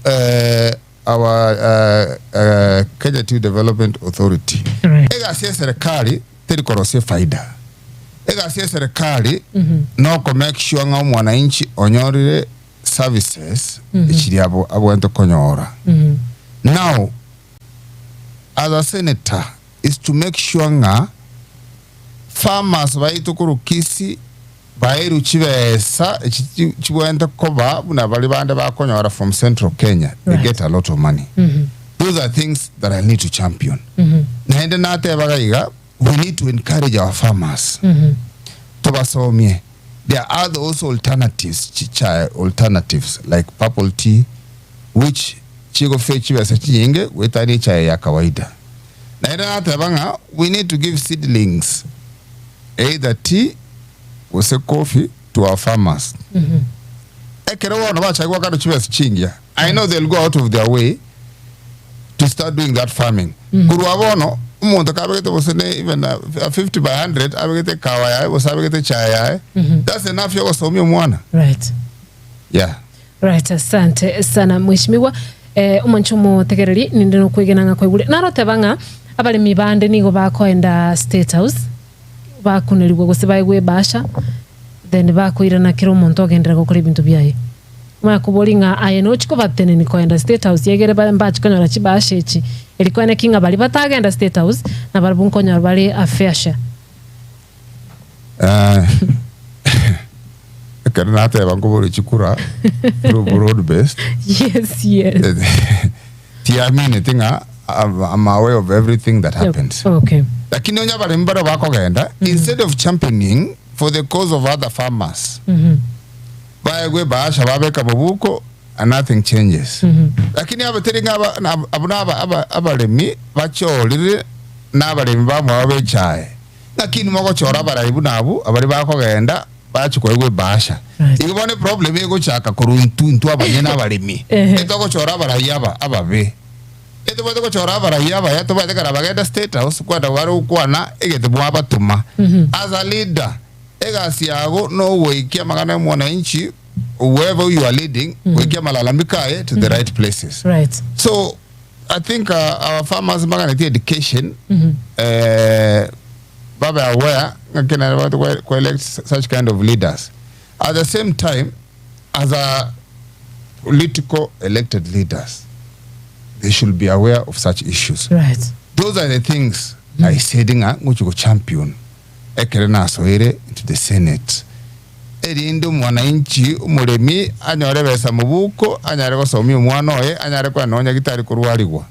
eh, our eh, eh, Kenya Tea Development Authority. Right. Egasi ya eserekari teri korosia efaida. Egasi ya eserekari noko make sure ng'a omwananchi onyorire services echiria abo abwenerete konyora. Now as a senator is to make sure ng'a farmers baito korwa Kisii baerwe chibesa echi chi- chibwenerete koba buna baria bande bakonyora from central Kenya they Right. get a lot of money those are things that I need to champion naende natebaga iga we need to encourage our farmers tobasomie there are other also alternatives chichae alternatives like purple tea which chigofia chibesa chinyinge goetania echae ya kawaida. Naende nateba ng'a we need to give seedlings either tea gose coffee to our farmers. Ekero bono bachake goakana chibesa chingiya, I know they'll go out of their way to start doing that farming. Korwa bono omonto kabegete gose ne even a 50 by 100 abegete ekawa yaye gose abegete echae yaye, that's enough yogosomia omwana. Right. Yeah. Right, asante sana mheshimiwa. Eh, omonche omotegereri ninde nokwegena ng'a kwaigure. Naroteba ng'a abaremi bande nigo bakoenda State House bakunerigwa gose baegwe ebasha then bakoirana kera omonto ogenderera gokora ebinto biaye. Omanye kobori ng'a aye nochi kobateneni koenda State House egere ba mbachi konyora chibasha echi eri koeneki ng'a baria batagenda State House nabarabwo nkonyora bare a fair share. Eh, ekero nateba nkobore chikura through broad based Yes, yes. tiamineti ng'a I'm, I'm aware of everything that happens Okay. lakini onye abaremi baria bakogenda instead of championing for the cause of other farmers baegwe ebahasha babeka bobuko and nothing changes lakini abateri ng'a aba- na- abwo na aba- aba- abaremi bachorire na abaremi bamwabo bechae Naki inwe mogochora abarai buna abwo abaria bakogenda bachie koegwa ebahasha. Right. Igo bono eproblem egochaka korwa intwe intwe abanyene abaremi. Ehe. Etogochora abarai aba ababe. Etobwate gochora abarai abaya tobwate kare abagenda state house kwenda bare gokwana egento mwabatoma. As a leader egasi yago nogoikia amang'ana ya omwananchi whoever you are leading goikia amalalamiko aye to the right places. Right. So. I think our farmers mbaganetie education eh, babe aware ng'aki nere babwate kwe- kwe elect such kind of leaders. At the same time, as a political elected leaders, they should be aware of such issues. Right. Those are the things I said ng'a ngochi go champion ekere nasoire into the senate. Erinde omwananchi omoremi anyore ebesa mobuko, anyare gosomia omwana oye, anyare koenda nonya gitari korwarigwa.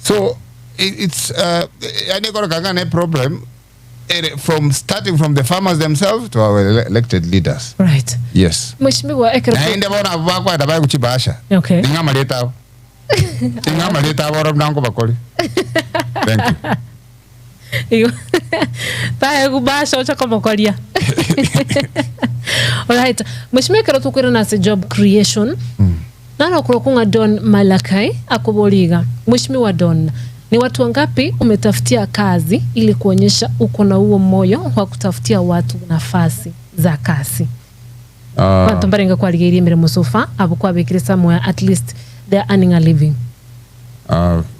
So it's yaani ekoroka ng'a ne problem ere from starting from the farmers themselves to our elected leaders. Right. Yes. Mheshimiwa ekero Naende bono abwo bakoenda bae gochia bahasha. Okay. Ning'a amarieta abo. Ning'a amarieta abo oro buna nkobakori. Thank you. Igo taegu basha ocha komokoria. Alright. Mheshimiwa ekero tokoirana ase job creation naro okorokwa ng'a Don Malachi akoboria iga, Mheshimiwa Don, ni watu wangapi umetafutia kazi ili kuonyesha uko na huo moyo wa kutafutia watu nafasi za kazi? Abanto mbarenge kwarigeirie emeremo so far abwo kwabekire somewhere at least they are earning a living.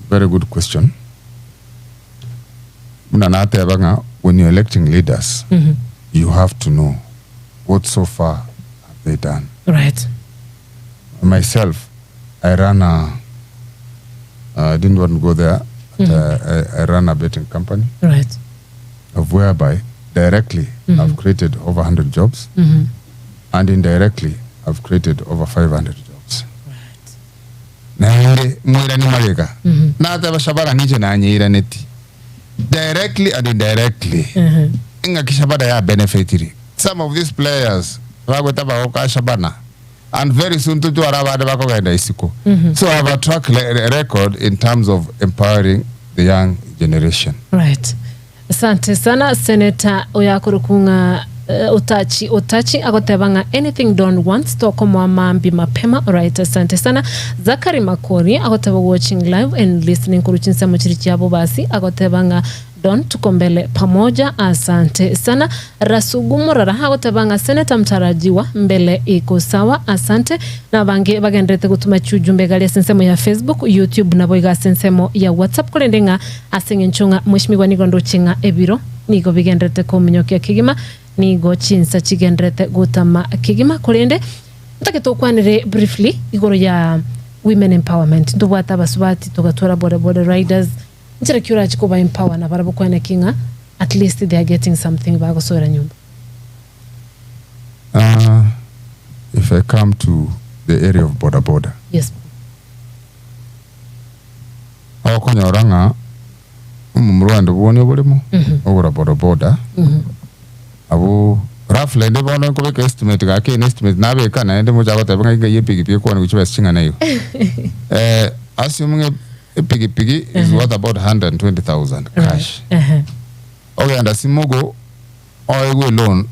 Very good question. Buna nateba ng'a when you're electing leaders, you have to know what so far have they done. Right. Myself, I run a, I didn't want to go there, but I run a betting company. Right. Of whereby directly I've created over 100 jobs, and indirectly I've created over 500 jobs. Right. Naende moirani magega nateba Shabana ninche nanyeiraneti directly and indirectly ng'aki Shabana ya benefitiri some of these players bagweta bagoka Shabana and very soon totware abande bakogenda isiko so I have a track record in terms of empowering the young generation. Right. Asante sana Senator oyakorokwa ng'a eh, Otachi Otachi agoteba ng'a anything Don wants tokomoa mambi mapema alright asante sana Zachary Makori agoteba watching live and listening korwa chinsemo chiri chia Bobasi agoteba ng'a Don tuko mbele pamoja asante sana Rasugu Murara agoteba ng'a Senator mtarajiwa mbele iko sawa asante na abange bagenderete gotuma chiujumbe egari ase ensemo ya Facebook, YouTube naboigo ase ensemo ya WhatsApp korende ng'a Ase engencho ng'a mweshimigwa nigo ndoche ng'a ebiro nigo bigendererete kominyokia kegima, nigo chinsa chigendererete gotama kegima. Korende ntake tokwanere briefly igoro ya women empowerment. Ntobwate abasubati togatwara boda boda riders, nchera ki orache koba empower nabarabwo kwane ki ng'a at least they are getting something bagosoera nyomba. If I come to the area of boda boda. Yes. Okonyora ng'a omomura onde bwoni oboremo, ogora bodaboda, abwo roughly inde bono nkobeka estimate gaki ene estimate nabeka naende mocha goteba ng'a ng'ai epikipiki ekogania chibesa ching'ana igo. Eh, assume ng'a epikipiki is worth about 120,000 cash. Ogenda simogo oegwe eloan,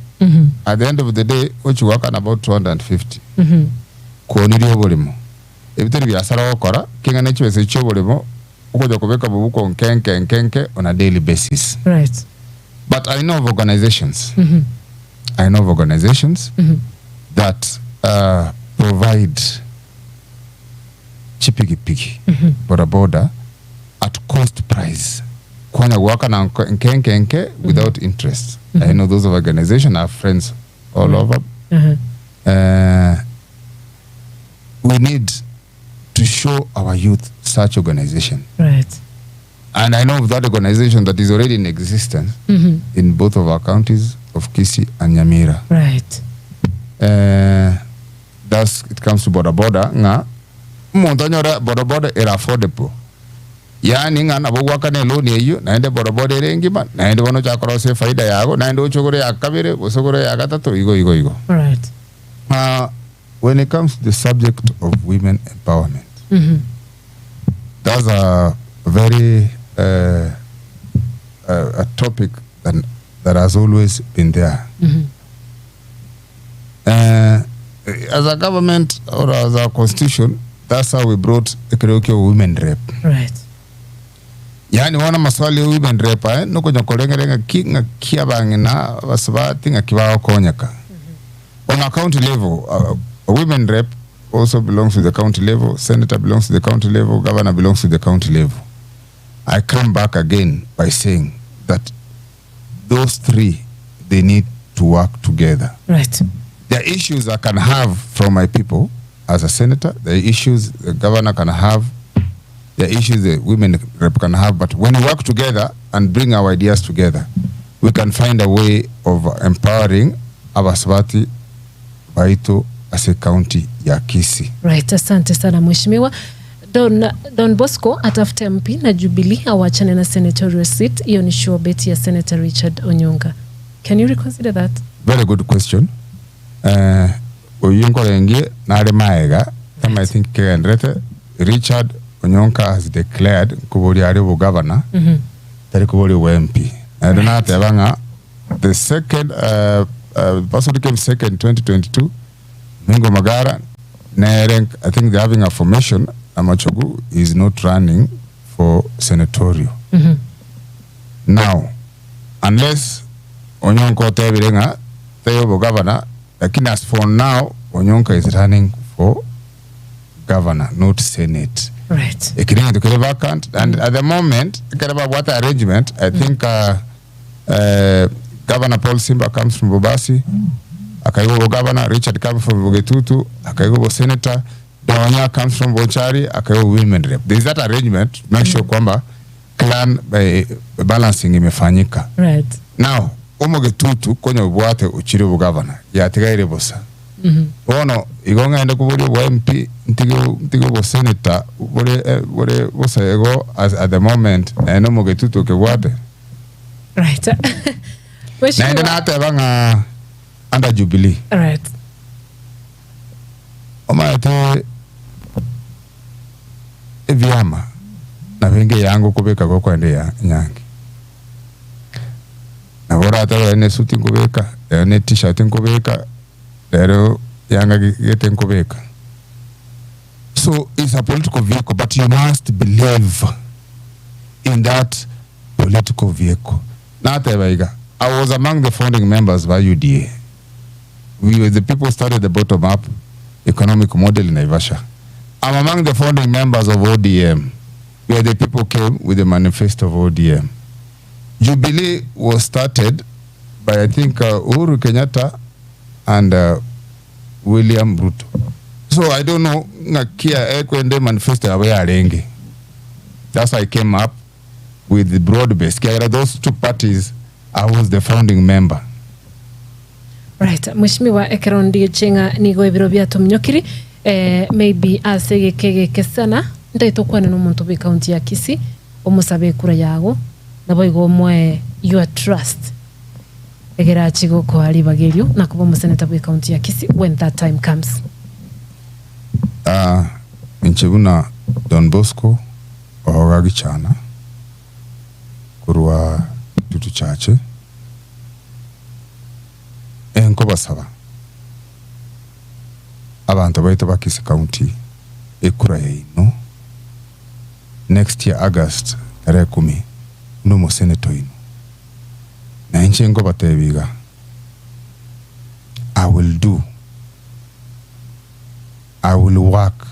at the end of the day ochia goakana about 250. Kwonirie oboremo. Ebi teri biasara ogokora, king'ana chibesa echi chi'oboremo okonya kobeka mobuko nke nke nke nke on a daily basis. Right. But I know of organizations, I know of organizations that provide chipigipigi, boda boda at cost price. Kwanya goakana nko- nke nke nke without interest. I know those of organization, I have friends all over. We need to show our youth such organization. Right. And I know of that organization that is already in existence in both of our counties of Kisii and Nyamira. Right. Thus it comes to boda boda ng'a omonto anyore boda boda ere affordable. Yaani ng'a nabo ogwakana eloan eyio naende boda boda ere engima naende bono ochake korosia efaida yago naende oche ogore ya kabere gose ogore ya gatato igo igo igo. Right. When it comes to the subject of women empowerment, that's a very a topic that, that has always been there. As a government or as a constitution, that's how we brought ekerego kia women rep. Right. Yaani bono amaswali ya women rep aya nokonya koreng'eria ng'aki ng'aki abang'ina abasubati ng'aki bagokonyeka. On a county level, a women rep also belongs to the county level, senator belongs to the county level, governor belongs to the county level. I come back again by saying that those three, they need to work together. Right. There are issues I can have from my people as a senator, there are issues the governor can have, there are issues the women rep can have, but when we work together and bring our ideas together, we can find a way of empowering abasubati baito ase county ya Kisii. Right, asante sana mheshimiwa. Don, Don Bosco atafute MP na Jubilee awachane na senatorial seat. Hiyo ni sure bet ya Senator Richard Onyonka. Can you reconsider that? Very good question. Eh, oyu nkorengie nare maega tama I think kegenderete Richard Onyonka has declared nkoboria are obogavana tari koboria obo MP. Naende nateba ng'a the second uh, uh, person who came second 2022 Mingo Magara nere I think they're having a formation Amachogu is not running for senatorial. Now unless Onyonka otebire ng'a taiyo obogavana lakini as for now Onyonka is running for governor not senate. Right. Eki negento kere vacant and at the moment ekere babwate arrangement I think uh, uh, Governor Paul Simba comes from Bobasi akaigwa obogavana, Richard comes from Bogetutu akaigwa obosenator, Donya comes from Bonchari akaigwa women rep. There is that arrangement make sure kwamba clan eh, balancing imefanyika. Right. Now omogetutu konya obwate ochire obogavana yatigaire bosa. Bono igo ng'ende koboria obwa MP ntige ntige obosenator bore eh, bore bosa igo as at the moment naende omogetutu okebwate. Right. Naende Mheshimiwa. nateba ng'a under Jubilee Right. omanyete ebiama nabo enga eyange okobeka gokoenda eya enyangi. Nabo oratebe rero na esuti nkobeka, rero na etishati nkobeka, rero yanga gete nkobeka. So it's a political vehicle but you must believe in that political vehicle. Nateba iga, I was among the founding members ba UDA. We were the people who started the bottom up economic model in Naivasha. I'm among the founding members of ODM, where the people came with the manifesto of ODM. Jubilee was started by, I think, uh, Uhuru Kenyatta and uh, William Ruto. So I don't know ng'akia ekwende manifesto yabo yarenge. That's why I came up with the broad base. Kiagera those two parties, I was the founding member. Right, Mheshimiwa ekero ndigeche ng'a nigo ebiro biatominyokiri eh, maybe ase egeka egeke sana ntaete okwane na omonto bwe county ya Kisii omosabe ekura yago naboigo omoe your trust egere achie gokoa ribaga erio na koba omoseneta bwe county ya Kisii when that time comes. Ah, inche buna Don Bosco oga gichana korwa Kitutu Chache, enkobasaba abanto baito ba Kisii County ekura yaino next year August tarehe kumi buna omosenator oino, na inche nkobatebia iga I will do, I will work,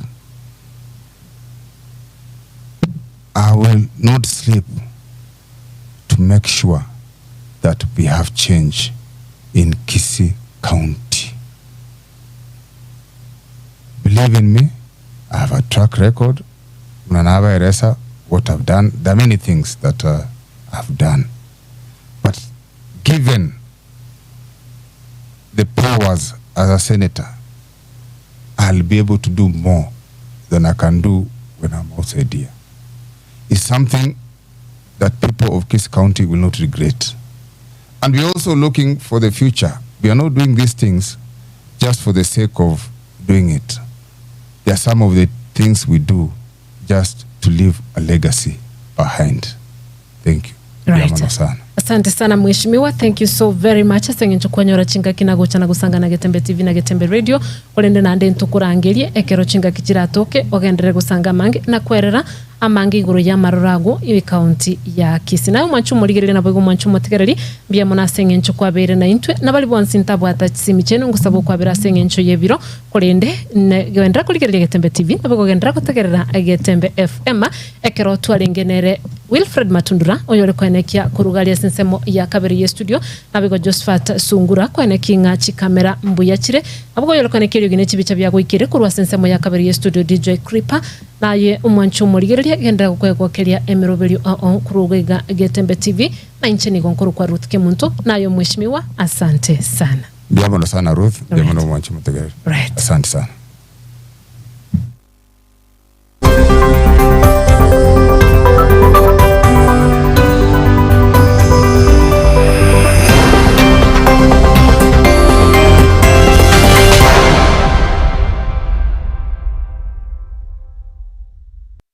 I will not sleep to make sure that we have change in Kisii County. Believe in me, I have a track record. Buna nabaeresa what I've done. There are many things that uh, I've done. But given the powers as a senator, I'll be able to do more than I can do when I'm outside here. It's something that people of Kisii County will not regret. And we're also looking for the future. We are not doing these things just for the sake of doing it. There are some of the things we do just to leave a legacy behind. Thank you. Mbuya Right. mono sana. Asante sana mheshimiwa, thank you so very much ase eng'encho kwanyora chingaki na gocha na gosanga na Getembe TV na Getembe Radio, korende naende ntokorangerie ekero chingaki chiratoke ogenderere gosanga amange na kwerera amange igoro y'amaroro agwo y'ecounty ya Kisii. Naye omwanche omorigereria naboigo omwanche omotegereri, mbuya mono ase eng'encho kwabeire naintwe, na baria bonsi ntabwata chisimi chiaino ngosaba okwabera ase eng'encho y'ebiro, korende ne genderera korigereria Getembe TV naboigo genderera gotegerera Getembe FM Ekero twarenge nere Wilfred Matundura, oyore koenekia koruga aria ase ensemo ya kabere y'estudio, naboigo Josphat Sungura koenekia ng'a chikamera mbuya chire, naboigo oyore koenekia eriogi ne chibicha biagoikire korwa ase ensemo ya kabere y'estudio DJ Creeper, naye omwanchi omorigereria genderera gokoegokeria emeroberio ao korwa iga Getembe TV, na inche nigo nkorokwa Ruth Kemunto, naye omweshimiwa, asante sana. Mbuya mono sana Ruth, mbuya mono Right. omwanchi omotegereri. Right. Asante sana.